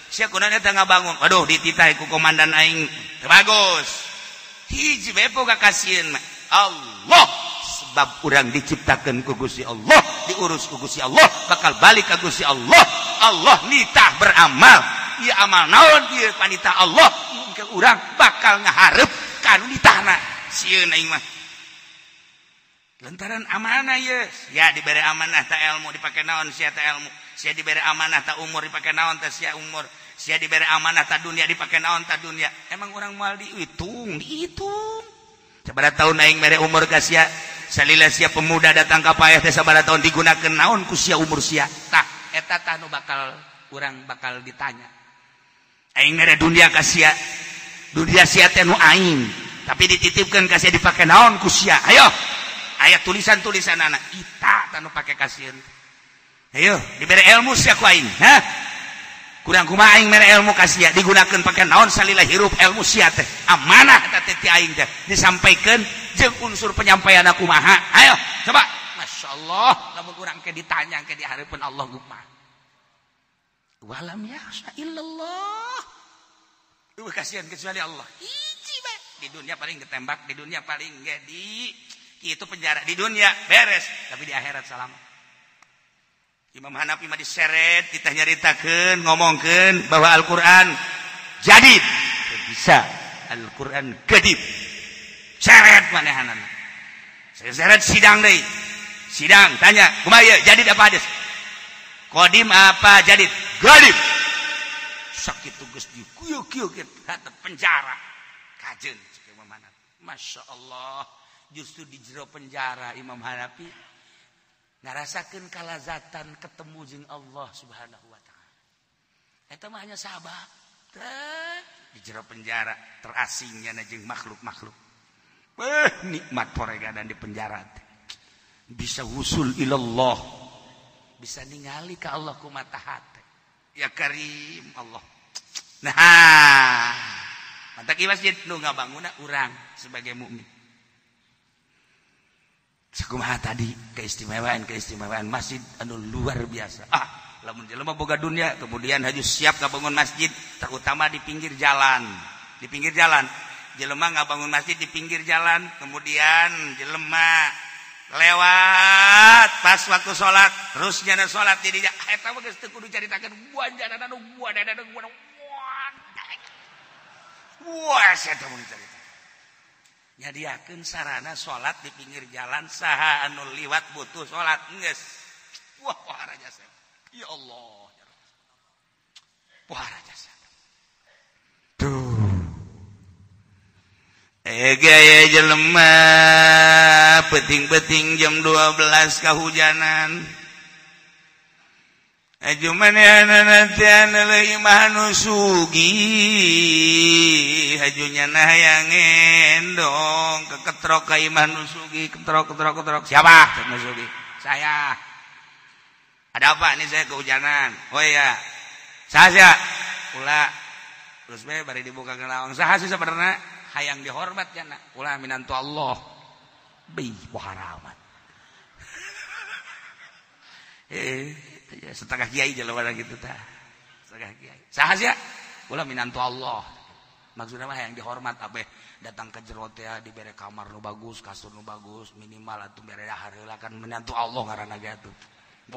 Sia kunaon eta ngabangun. Waduh dititah ku komandan aing teu bagus. Hiji bae boga kasieun mah Allah, sebab urang diciptakeun ku Gusti Allah, diurus ku Gusti Allah, bakal balik ka Gusti Allah. Allah nitah beramal, ieu amal naon ieu panitah Allah, engke urang bakal ngahareup ka nu nitahna. Sieun aing mah. Lantaran amanah ye, sia dibere amanah ta ilmu dipake naon sia ta ilmu, sia dibere amanah ta umur dipake naon ta sia umur. Sia dibere amanah ta dunia dipake naon ta dunia. Emang urang moal dihitung, dihitung. Sabaraha tahun aing mere umur ka sia, salila sia pemuda datang ka paeh teh sabaraha tahun digunakeun naon ku sia umur sia. Tah eta tah nu bakal urang bakal ditanya. Aing mere dunia ka sia, dunia sia teh nu aing, tapi dititipkeun ka sia dipake naon ku sia. Ayo, aya tulisan-tulisan anak ita tah nu pake kasieun. Ayo, dibere ilmu sia ku aing, hah? Kurang kumaha aing mere ilmu ka sia digunakeun pake naon salila hirup ilmu sia teh amanah eta teh ti aing teh disampaikeun jeung unsur penyampaian kumaha. Ayo coba, masyaallah lamun urang ke ditanya ke di hareupeun Allah kumaha. Walam yakhsha illallah. Eueuh kasihan kecuali Allah. Hiji bae di dunia paling ditembak, di dunia paling ge di kitu penjara, di dunia beres, tapi di akhirat selamat. Imam Hanafi mah diseret, kita nyaritakeun, ngomongkeun bahwa Al-Qur'an jadid. Bisa Al-Qur'an kedip. Seret manehanana. Saya seret sidang deui. Sidang tanya, kumaha ieu jadid apa hadis? Qadim apa jadid? Gadib. Sakit geus dikieu-kieu kieu penjara. Kajeun cek Imam Hanafi. Masya Allah, justru di jero penjara Imam Hanafi ngarasakeun kalazatan ketemu jeung Allah Subhanahu wa taala. Eta mah hanya sabab. Di jero penjara terasingnya jeung makhluk-makhluk. Beuh nikmat poregadan di penjara teh. Bisa wusul ilallah. Bisa ningali ka Allah ku mata hate. Ya Karim Allah. Nah, mantak ieu masjid nu ngabangunna urang sebagai mukmin. Sakumaha tadi keistimewaan masjid anu luar biasa. Ah, lamun jelema boga dunia kemudian haju siap ngabangun masjid terutama di pinggir jalan. Di pinggir jalan. Jelema ngabangun masjid di pinggir jalan, kemudian jelema lewat pas waktu salat, terus nyana salat di dinya eta mah geus teu kudu caritakeun gua jana anu gua dada gua. Wah, eta mun carita. Nyadiakeun sarana salat di pinggir jalan saha anu liwat butuh salat geus. Wah, pohara jasa. Ya Allah. Pohara jasa. Tuh. Gaya jelema peting-peting jam 12 kahujanan. Ajumanehna imah nu sugih hajunya nah hayang endong keketrok ka imah nu sugih ketrok ketrok ketrok. Siapa? Nu sugih. Saya. Ada apa? Ini saya kehujanan. Oh iya. Saha? Ulah. Terus bae bari dibuka lawang. Saha sih sebenarnya? Hayang dihormat jana. Ulah minantu Allah. Bih, pohara amat. Setengah kiai jelema gitu tah. Setengah kiai. Saha sia? Ulah minantu Allah. Maksudna mah hayang dihormat abeh datang ke jero teh dibere kamar nu bagus, kasur nu bagus, minimal atuh bere dahar heula kan minantu Allah ngaranna ge atuh.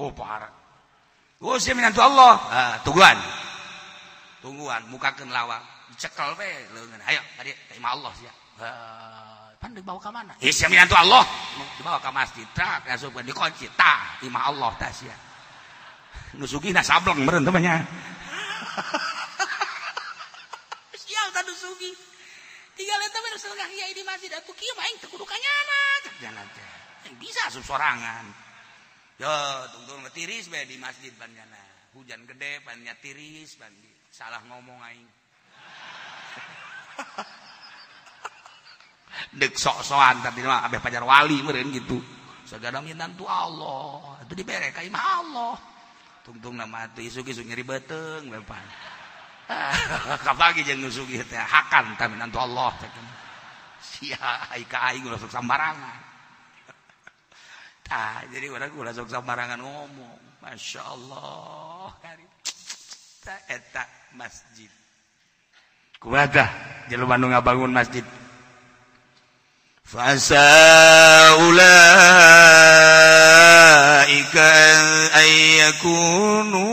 Oh pohara. Oh sia minantu Allah. Ah, tungguan. Tungguan mukakeun lawang. Dicekel we leungeun. Ayo tadi ka imah Allah sia. Pan dibawa ka mana? Ih sia minantu Allah. Dibawa ka masjid, tah asupkeun dikunci tah imah Allah tah sia. Nu sugihna sableng meureun teh nya. Sial tah nu sugih. Tinggal eta mah setengah kiai di masjid atuh kieu mah aing teu kudu ka nyana cek jana teh. Aing bisa asup sorangan. Yo tungtung tiris bae di masjid pan nyana. Hujan gede pan nya tiris pan salah ngomong aing. Dek sok-sokan tadi mah abeh pajar wali meureun gitu. Sagala minantu Allah, atuh dibere ka imah Allah. Tungtung nama atuh isuk-isuk nyeri beuteung we pan. Kapagi jeung nu sugih teh hakan tah minantu Allah teh. Sia ai ka aing ulah sok sambarangan. Tah jadi urang ulah sok sambarangan ngomong. Masya Allah. Tah eta masjid. Kumaha tah jelema nu ngabangun masjid? Fasa ulaika ayyakunu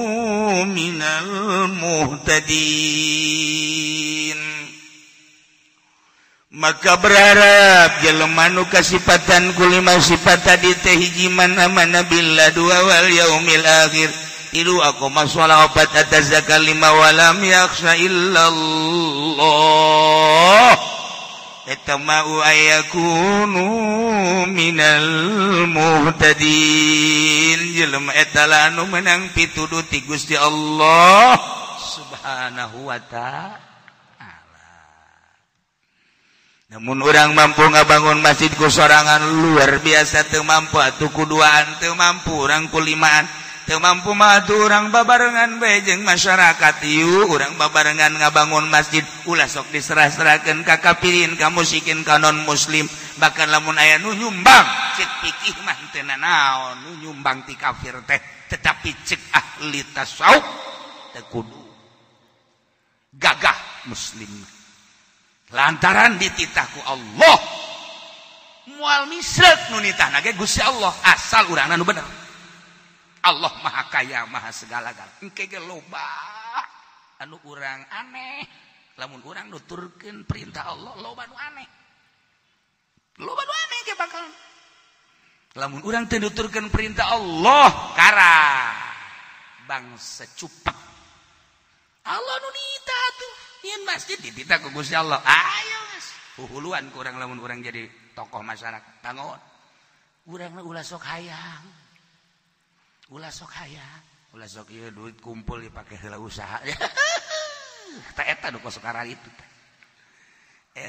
minal muhtadin. Maka berharap jelema nu kasipatan ku lima sifat tadi teh hiji man amana billah dua wal yaumil akhir tilu aqama shalah opat atas zakat lima walam yakhsha illallah etama'u ayakunu minal muhtadin. Jelema eta anu menang pituduh ti Gusti Allah Subhanahu wa ta'ala. Namun urang mampu ngabangun masjid ku sorangan luar biasa teu mampu atuh ku duaan teu mampu urang ku limaan teu mampu mah atuh urang babarengan bae jeung masyarakat ieu urang babarengan ngabangun masjid ulah sok diserah-serahkeun ka kafirin ka musyrikin ka non muslim bahkan lamun aya nu nyumbang cek pikih mah teu nanaon nu nyumbang ti kafir teh tetapi cek ahli tasawuf teu kudu gagah muslim lantaran dititah ku Allah moal misrek nu nitahna ge Gusti Allah asal urangna nu bener. Allah maha kaya maha segala-gala. Engke ge loba anu urang aneh lamun urang nuturkeun perintah Allah loba nu aneh. Loba nu aneh ge bakal. Lamun urang teu nuturkeun perintah Allah kara bangsa cupek. Allah nu nitah tuh nyeun masjid dititah ku Gusti Allah. Ayo geus huhuluan ku urang lamun urang jadi tokoh masyarakat bangun. Urang ulah sok hayang. Ulah sok hayang, ulah sok ieu duit kumpul dipake heula usaha. Tah eta nu kosokara itu teh.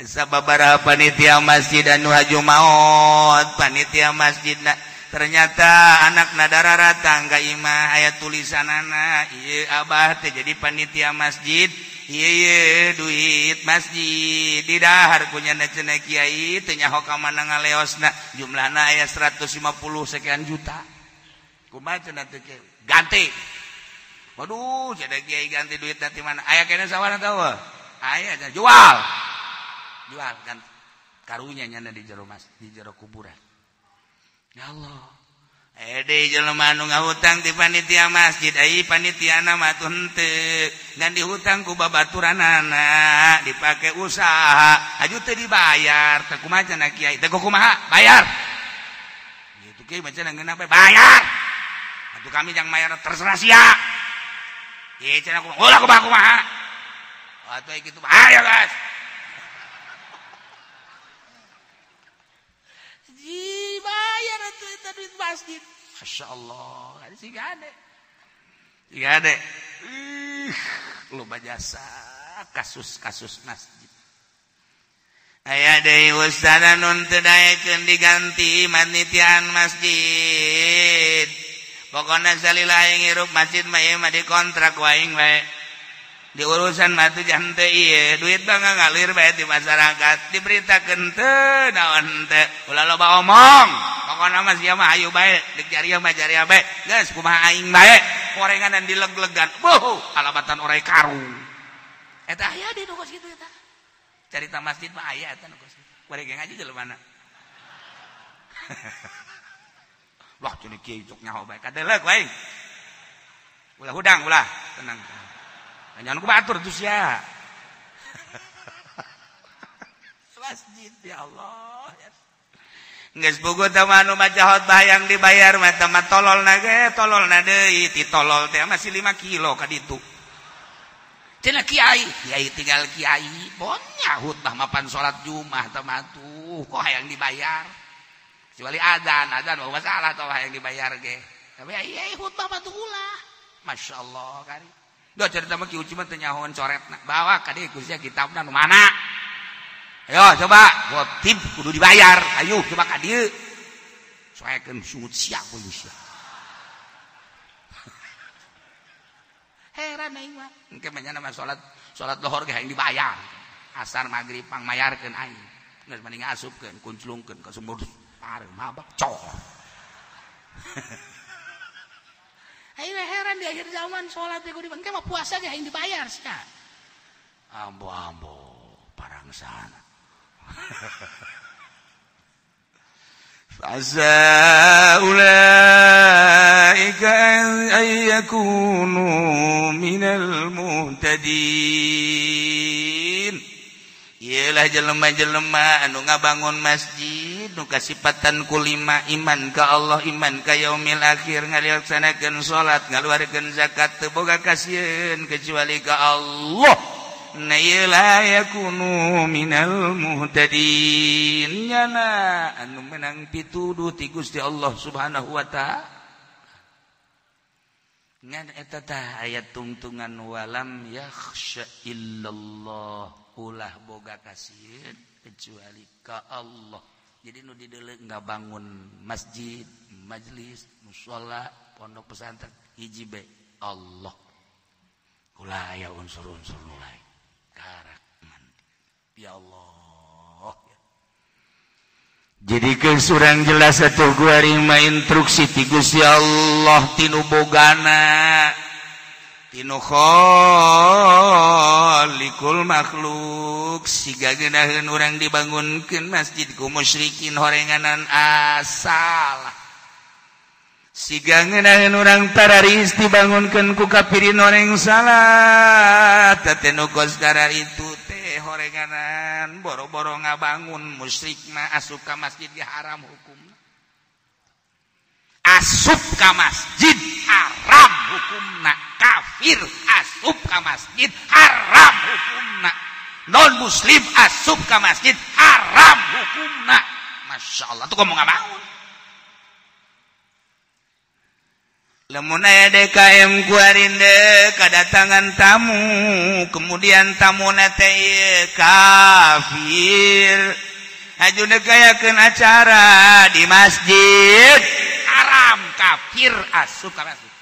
Sababaraha panitia masjid anu haju maot, panitia masjidna ternyata anakna dararatang ka imah aya tulisanana, ieu abah teh jadi panitia masjid, ieu duit masjid didahar ku nyana cenah kiai teu nyaho ka mana ngaleosna, jumlahna aya 150 sekian juta. Kumaha cenah teh ganti. Waduh, cenah kiai ganti duit nanti mana? Aya kene sawarna tahu? Aya jual. Jual kan karunya nyana di jero mas, di jero kuburan. Ya Allah. Deui jelema anu ngahutang ti panitia masjid, ai panitiana mah tuh henteu. Ngan dihutang ku babaturanana, dipake usaha, aju teu dibayar, teu kumaha cenah kiai, teu kumaha, bayar. Gitu kiai mah cenah ngeunah bae, bayar. Atuh kami jang mayar terserah sia. Ieu cenah kumaha, ulah kumaha kumaha. Atuh kitu bahaya, guys. Dibayar atuh eta duit masjid. Masya Allah, si gade. Si gade. Loba jasa kasus-kasus masjid. Aya deui ustaz nun teu daekeun diganti manitiaan masjid. Pokona salila aing hirup masjid mah ieu mah dikontrak ku aing bae. Di urusan mah teu jangan teu ieu, duit mah ngalir bae di masyarakat, diberitakeun teu naon teu, ulah loba omong. Pokona mah sia mah hayu bae, deuk jariah mah jariah bae. Geus kumaha aing bae, korenganan dileg-legan. Beuh, alabatan orai karung. Eta aya di nu kos kitu eta. Carita masjid mah aya eta nu kos kitu. Bari ge ngaji jelema mana. Wah, cenah kieu cok nyaho bae kadeleuk aing. Ulah hudang ulah, tenang. Jangan ku batur tuh sia. Masjid ya Allah. Geus bogo teh mah anu maca khotbah yang dibayar mah teh mah tololna ge tololna deui ti tolol teh masih 5 kilo ka ditu. Cenah kiai, kiai tinggal kiai, bonya khutbah mapan salat Jumat teh mah tuh kok hayang dibayar. Kecuali adzan, adzan mah masalah teh hayang dibayar ge. Tapi ai khutbah mah tuh ulah. Masyaallah kari. Duh cerita mah Ki Uci mah teu nyahoan coretna. Bawa ka dieu ku sia kitabna nu mana? Ayo coba, gotib kudu dibayar. Ayo coba ka dieu. Soekeun sungut sia ku sia. Heran aing mah. Engke mah nya mah salat salat lohor ge hayang dibayar. Asar magrib pangmayarkeun aing. Geus mending asupkeun, kunclungkeun ka sumur pareum mabak cor. Aing heran di akhir zaman sholat teh kudu engke mah puasa ge hayang dibayar sia. Ambo-ambo parangsana. Fa ulaika ay yakunu minal muhtadin. Iyalah jelema-jelema anu ngabangun masjid nu kasipatan kulima iman ka Allah, iman ka yaumil akhir, ngalaksanakeun salat, ngaluarkeun zakat, teu boga kasieun kecuali ka Allah. Na iyalah yakunu minal muhtadin. Nyana anu menang pituduh ti Gusti Allah Subhanahu wa ta'ala. Ngan eta tah ayat tungtungan walam yakhsha illallah. Ulah boga kasieun kecuali ka Allah. Jadi nu dideuleu ngabangun masjid, majelis, musholla, pondok pesantren hiji be Allah. Ulah aya unsur-unsur nu lain. Karak ya Allah. Jadi kesurang jelas atuh kuari mah instruksi ti Gusti Allah tinu bogana tinu khaliqul makhluk siga geunaheun urang dibangunkeun masjid ku musyrikin horenganan asal. Siga ngeunaheun urang tararis dibangunkeun ku kafirin horeng salah. Teh nu kos itu teh horenganan boro-boro ngabangun musyrik mah asup ka masjid ge haram hukumna. Asup ka masjid haram hukumna. Kafir asup ka masjid haram hukumna. Non muslim asup ka masjid haram hukumna. Masya Allah tuh ngomong ngabangun. Lamun aya DKM kuarinde kedatangan tamu, kemudian tamuna teh kafir. Haju nekayakeun acara di masjid haram, kafir asup ka masjid.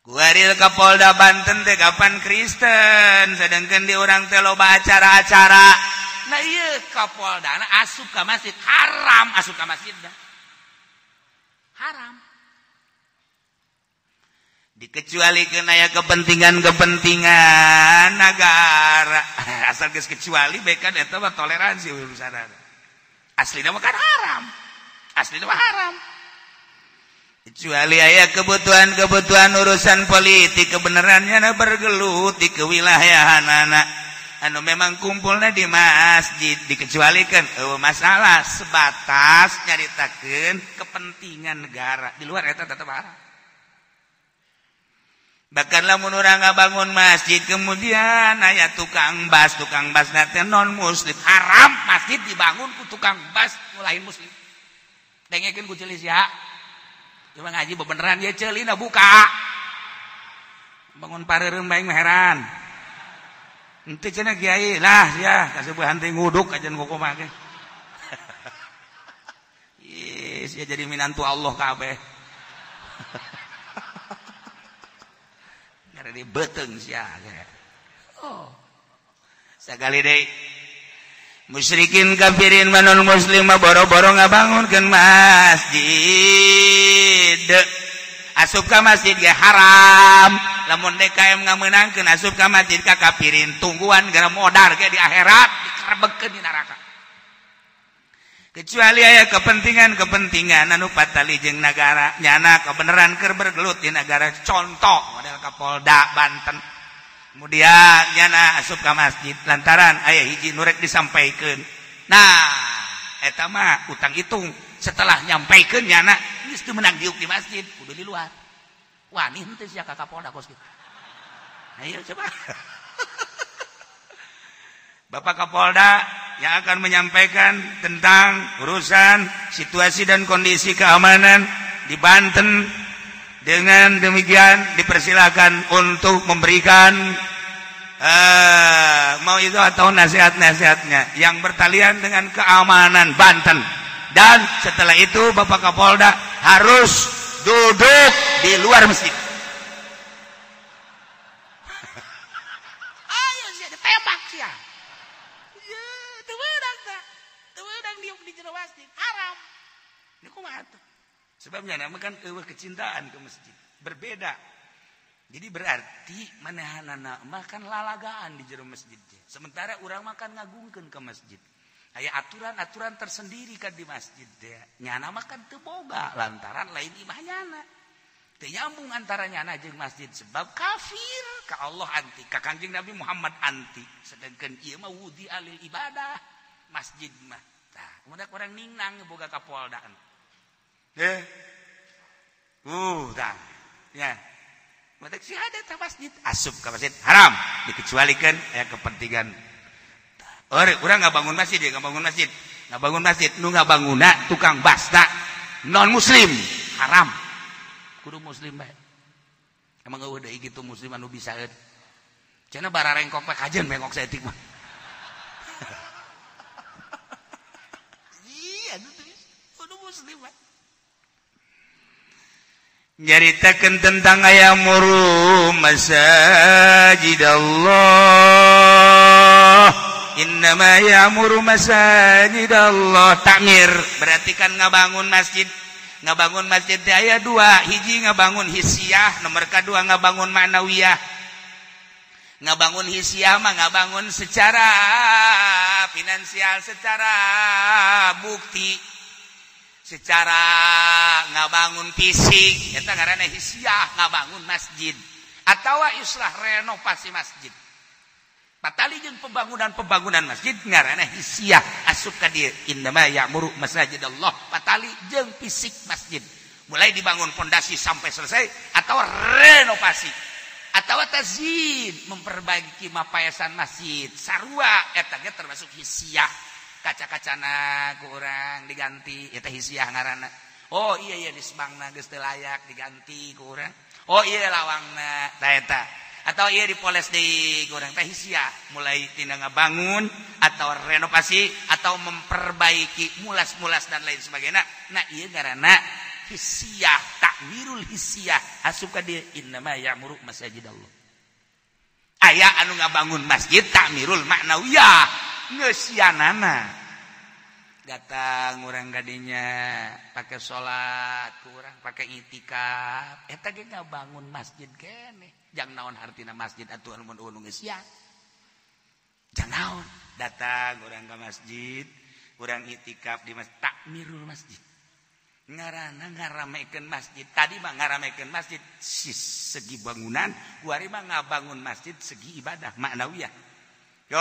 Kuaril ka Polda Banten teh kapan Kristen, sedangkan di urang teh loba acara-acara. Nah ieu ka Poldana asup ka masjid haram, asup ka masjid dah. Haram. Dikecualikeun aya kepentingan-kepentingan negara. Asal geus kecuali bae kan eta mah toleransi urusanna. Aslina mah kan haram. Aslina mah haram. Kecuali aya kebutuhan-kebutuhan urusan politik kebenarannya na bergelut di kewilayahanana anu memang kumpulna di masjid dikecualikan eueuh masalah sebatas nyaritakeun kepentingan negara di luar eta tetep haram. Bahkan lamun urang ngabangun masjid kemudian aya tukang bas teh non muslim haram masjid dibangun ku tukang bas nu lain muslim. Dengekeun ku ceuli sia. Cuma ngaji bebeneran ya ceulina buka. Bangun pareureum bae mah heran. Henteu cenah kiai lah sia kasepuhan teh nguduk ajan kumaha ge. Ih, sia jadi minantu Allah kabeh. Di beteng sia. Oh. Sakali deui musyrikin kafirin manon muslim mah boro-boro ngabangunkeun masjid. Asup ka masjid ge haram. Lamun DKM ngamenangkeun asup ka masjid ka kafirin tungguan gara modar ge di akhirat dikerebegkeun di neraka. Kecuali aya kepentingan-kepentingan anu patali jeung nagara nyana kebenaran keur bergelut di nagara contoh model Kapolda Banten kemudian nyana asup ka masjid lantaran aya hiji nu rek disampaikeun nah eta mah utang hitung setelah nyampaikeun nyana geus teu meunang diuk di masjid kudu di luar wani henteu sia ka Kapolda kos kitu ayo coba. Bapak Kapolda yang akan menyampaikan tentang urusan situasi dan kondisi keamanan di Banten. Dengan demikian dipersilakan untuk memberikan mau itu atau nasihat-nasihatnya yang bertalian dengan keamanan Banten. Dan setelah itu Bapak Kapolda harus duduk di luar masjid. Ayo sih ditembak sih. Haram. Ini kumaha tuh? Sebabnya nama kan eueuh kecintaan ke masjid. Berbeda. Jadi berarti manehanana mah kan lalagaan di jero masjid. Sementara urang mah kan ngagungkeun ke masjid. Aya aturan-aturan tersendiri kan di masjid teh. Nyana mah kan teu boga lantaran lain imah nyana. Teu nyambung antara nyana jeung masjid sebab kafir ka Allah anti, ka Kangjeng Nabi Muhammad anti. Sedangkan ieu mah wudi alil ibadah masjid mah. Kemudian orang ningnang boga kapoldaan. Tah. Ya. Matak si ada ta masjid, asup ka masjid haram dikecualikan aya kepentingan. Urang ngabangun masjid ya, ngabangun masjid. Ngabangun masjid nu ngabanguna tukang basna non muslim haram. Kudu muslim bae. Emang eueuh deui kitu muslim anu bisaeun. Cenah bararengkok we kajeun bengkok saeutik mah. Nyaritakeun tentang ayamuru masajid Allah. Innama ya'muru masajid Allah. Takmir berarti kan ngabangun masjid. Ngabangun masjid teh aya dua, hiji ngabangun hisiah, nomor kadua ngabangun ma'nawiyah. Ngabangun hisiah mah ngabangun secara finansial, secara bukti, secara ngabangun fisik, eta ngaranna hisiah, ngabangun masjid atawa islah renovasi masjid. Patali jeung pembangunan-pembangunan masjid ngaranna hisiah asup ka dieu innama ya'muru masajid Allah. Patali jeung fisik masjid mulai dibangun pondasi sampai selesai atau renovasi atau tazyin memperbaiki mapayasan masjid sarua eta ge termasuk hisiah. Kaca-kacana ku urang diganti eta hisiah ngaranna. Oh iya iya disbangna geus teu layak diganti ku urang. Oh iya lawangna ta eta. Atau iya dipoles deui ku urang teh hisiah mulai tina ngabangun atau renovasi atau memperbaiki mulas-mulas dan lain sebagainya. Nah ieu ngaranna hisiah, takmirul hisiah asup ka dieu innama ya'muru masajid Allah. Aya anu ngabangun masjid takmirul maknawiyah ngeusianana. Datang urang kadinya pakai salat, urang pakai itikaf. Eta ge ngabangun masjid keneh. Jang naon hartina masjid atuh mun nu geus sia. Jang naon? Datang urang ka masjid, urang itikaf di masjid, takmirul masjid. Ngaranna ngaramekeun masjid. Tadi mah ngaramekeun masjid segi bangunan, kuari mah ngabangun masjid segi ibadah maknawiyah. Yo,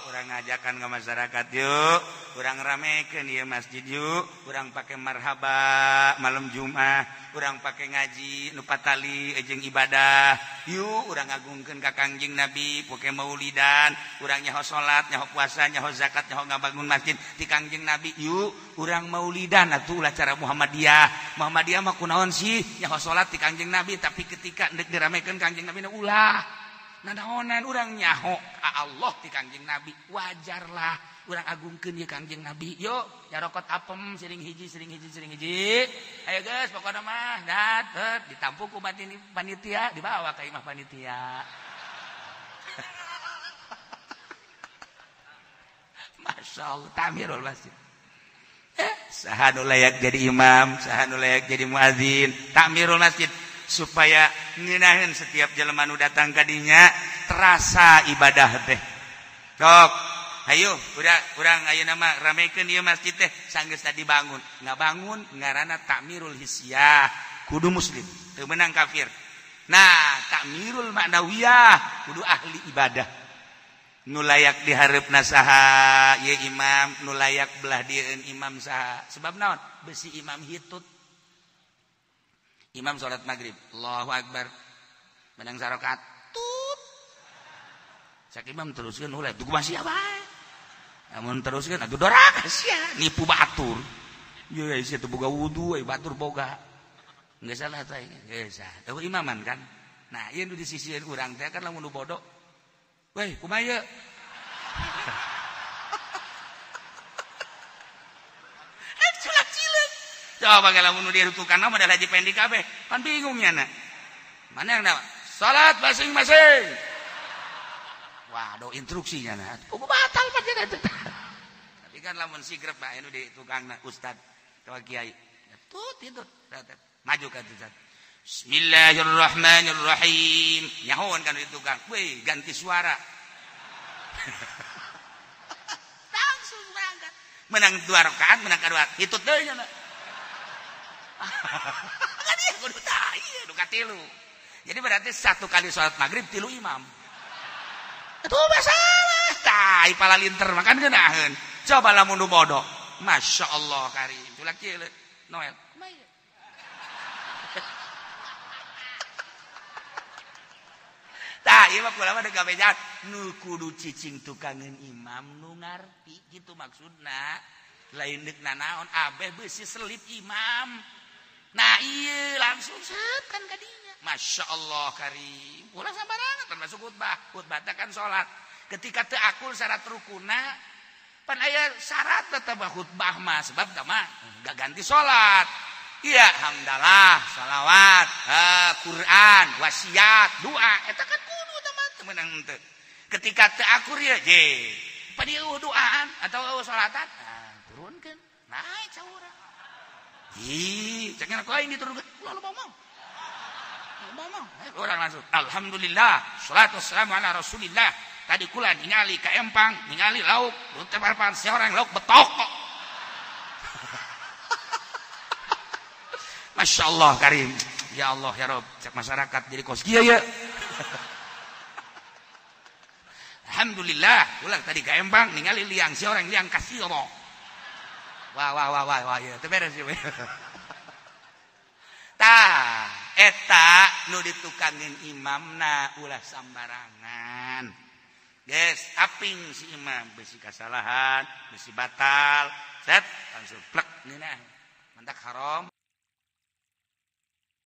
urang ngajakan ke masyarakat yuk, urang ramekeun ieu masjid yuk, urang pake marhaba malam Jumat, urang pake ngaji nu patali jeung ibadah, yuk urang ngagungkeun ka Kangjeng Nabi, pake maulidan, urang nyaho salat, nyaho puasa, nyaho zakat, nyaho ngabangun masjid ti Kangjeng Nabi, yuk urang maulidan atuh ulah cara Muhammadiyah. Muhammadiyah mah kunaon sih nyaho salat ti Kangjeng Nabi, tapi ketika deuk diramekeun Kangjeng Nabi ulah. Nanaonan urang nyaho ka Allah ti Kangjeng Nabi, wajarlah urang agungkeun ye Kangjeng Nabi. Yuk nyarokot apem siring hiji siring hiji siring hiji. Ayo geus pokona mah dat ditampung ku panitia dibawa ka imah panitia. Masya Allah tamirul masjid. Saha nu layak jadi imam, saha nu layak jadi muazin, takmirul masjid. Supaya ngeunaheun setiap jelema nu datang ka dinya terasa ibadah teh. Sok, ayo urang ayeuna mah ramekeun ieu masjid teh sanggeus tadi bangun. Ngabangun ngaranna takmirul hissiyah, kudu muslim, teu meunang kafir. Nah, takmirul maknawiyah kudu ahli ibadah. Nu layak dihareupna saha ieu imam, nu layak belah dieun imam saha. Sebab naon? Besi imam hitut. Imam salat maghrib, Allahu Akbar, menang sarokat, tut. Cak imam teruskeun ulah, duh masih apa? Amun teruskeun atuh doraka sia, nipu batur. Ye sia teu boga wudu, we batur boga. Geus salah teh, geus sah. Eueuh imaman kan. Nah, ieu nu di sisieun urang teh kan lamun nu bodoh. Weh, kumaha ieu? Coba kalau mun dirutukan mah adalah haji pendi kabeh. Pan bingungnya na. Mana yang nama? Salat masing-masing. Waduh instruksinya na. Kudu batal pan eta. Tapi kan lamun sigrep mah anu di tukangna ustad atawa kiai. Tut itu. Maju ka ustad. Bismillahirrahmanirrahim. Nyahoan kan di tukang. Weh, ganti suara. Langsung berangkat. Menang 2 rakaat, menang kedua. Hitut deui nya na. Kan iya kudu tah ieu nu katilu. Jadi berarti satu kali salat maghrib tilu imam. Itu masalah. Tah pala linter makan geunaheun. Coba lamun nu bodoh. Masya Allah karim. Culak kieu Noel. Kumaha ieu? Tah ieu mah kula mah deuk gabejaan nu kudu cicing tukangeun imam nu ngarti kitu maksudna. Lain deuk nanaon abeh beusi selip imam. Nah iya langsung set kan kadinya. Masya Allah karim. Ulah sambarangan termasuk khutbah. Khutbah teh kan salat. Ketika teu akul syarat rukuna, pan aya syarat tetep khutbah mah sebab tah mah gak ganti salat. Iya hamdalah, salawat, Quran, wasiat, doa eta kan kudu tah mah teu meunang henteu. Ketika teu akur ieu je, pan ieu doaan atau salatan, nah, turunkeun, naik saurang. Ih, jangan aku aing diturunkeun. Ulah lu ngomong. Ngomong. Orang langsung. Alhamdulillah, salatu wassalamu ala Rasulillah. Tadi kula ningali ka empang, ningali lauk, teu parpan seorang lauk betok kok. Masya Allah karim. Ya Allah ya Rob, cek masyarakat jadi kos kieu ya. Alhamdulillah, ulah tadi ka empang ningali liang seorang liang kasih Allah. Wah wah wah wah wah ya teu beres ieu. Tah eta nu ditukangin imamna ulah sambarangan. Geus aping si imam besi kasalahan, besi batal, set langsung plek ngeunah. Mantak haram.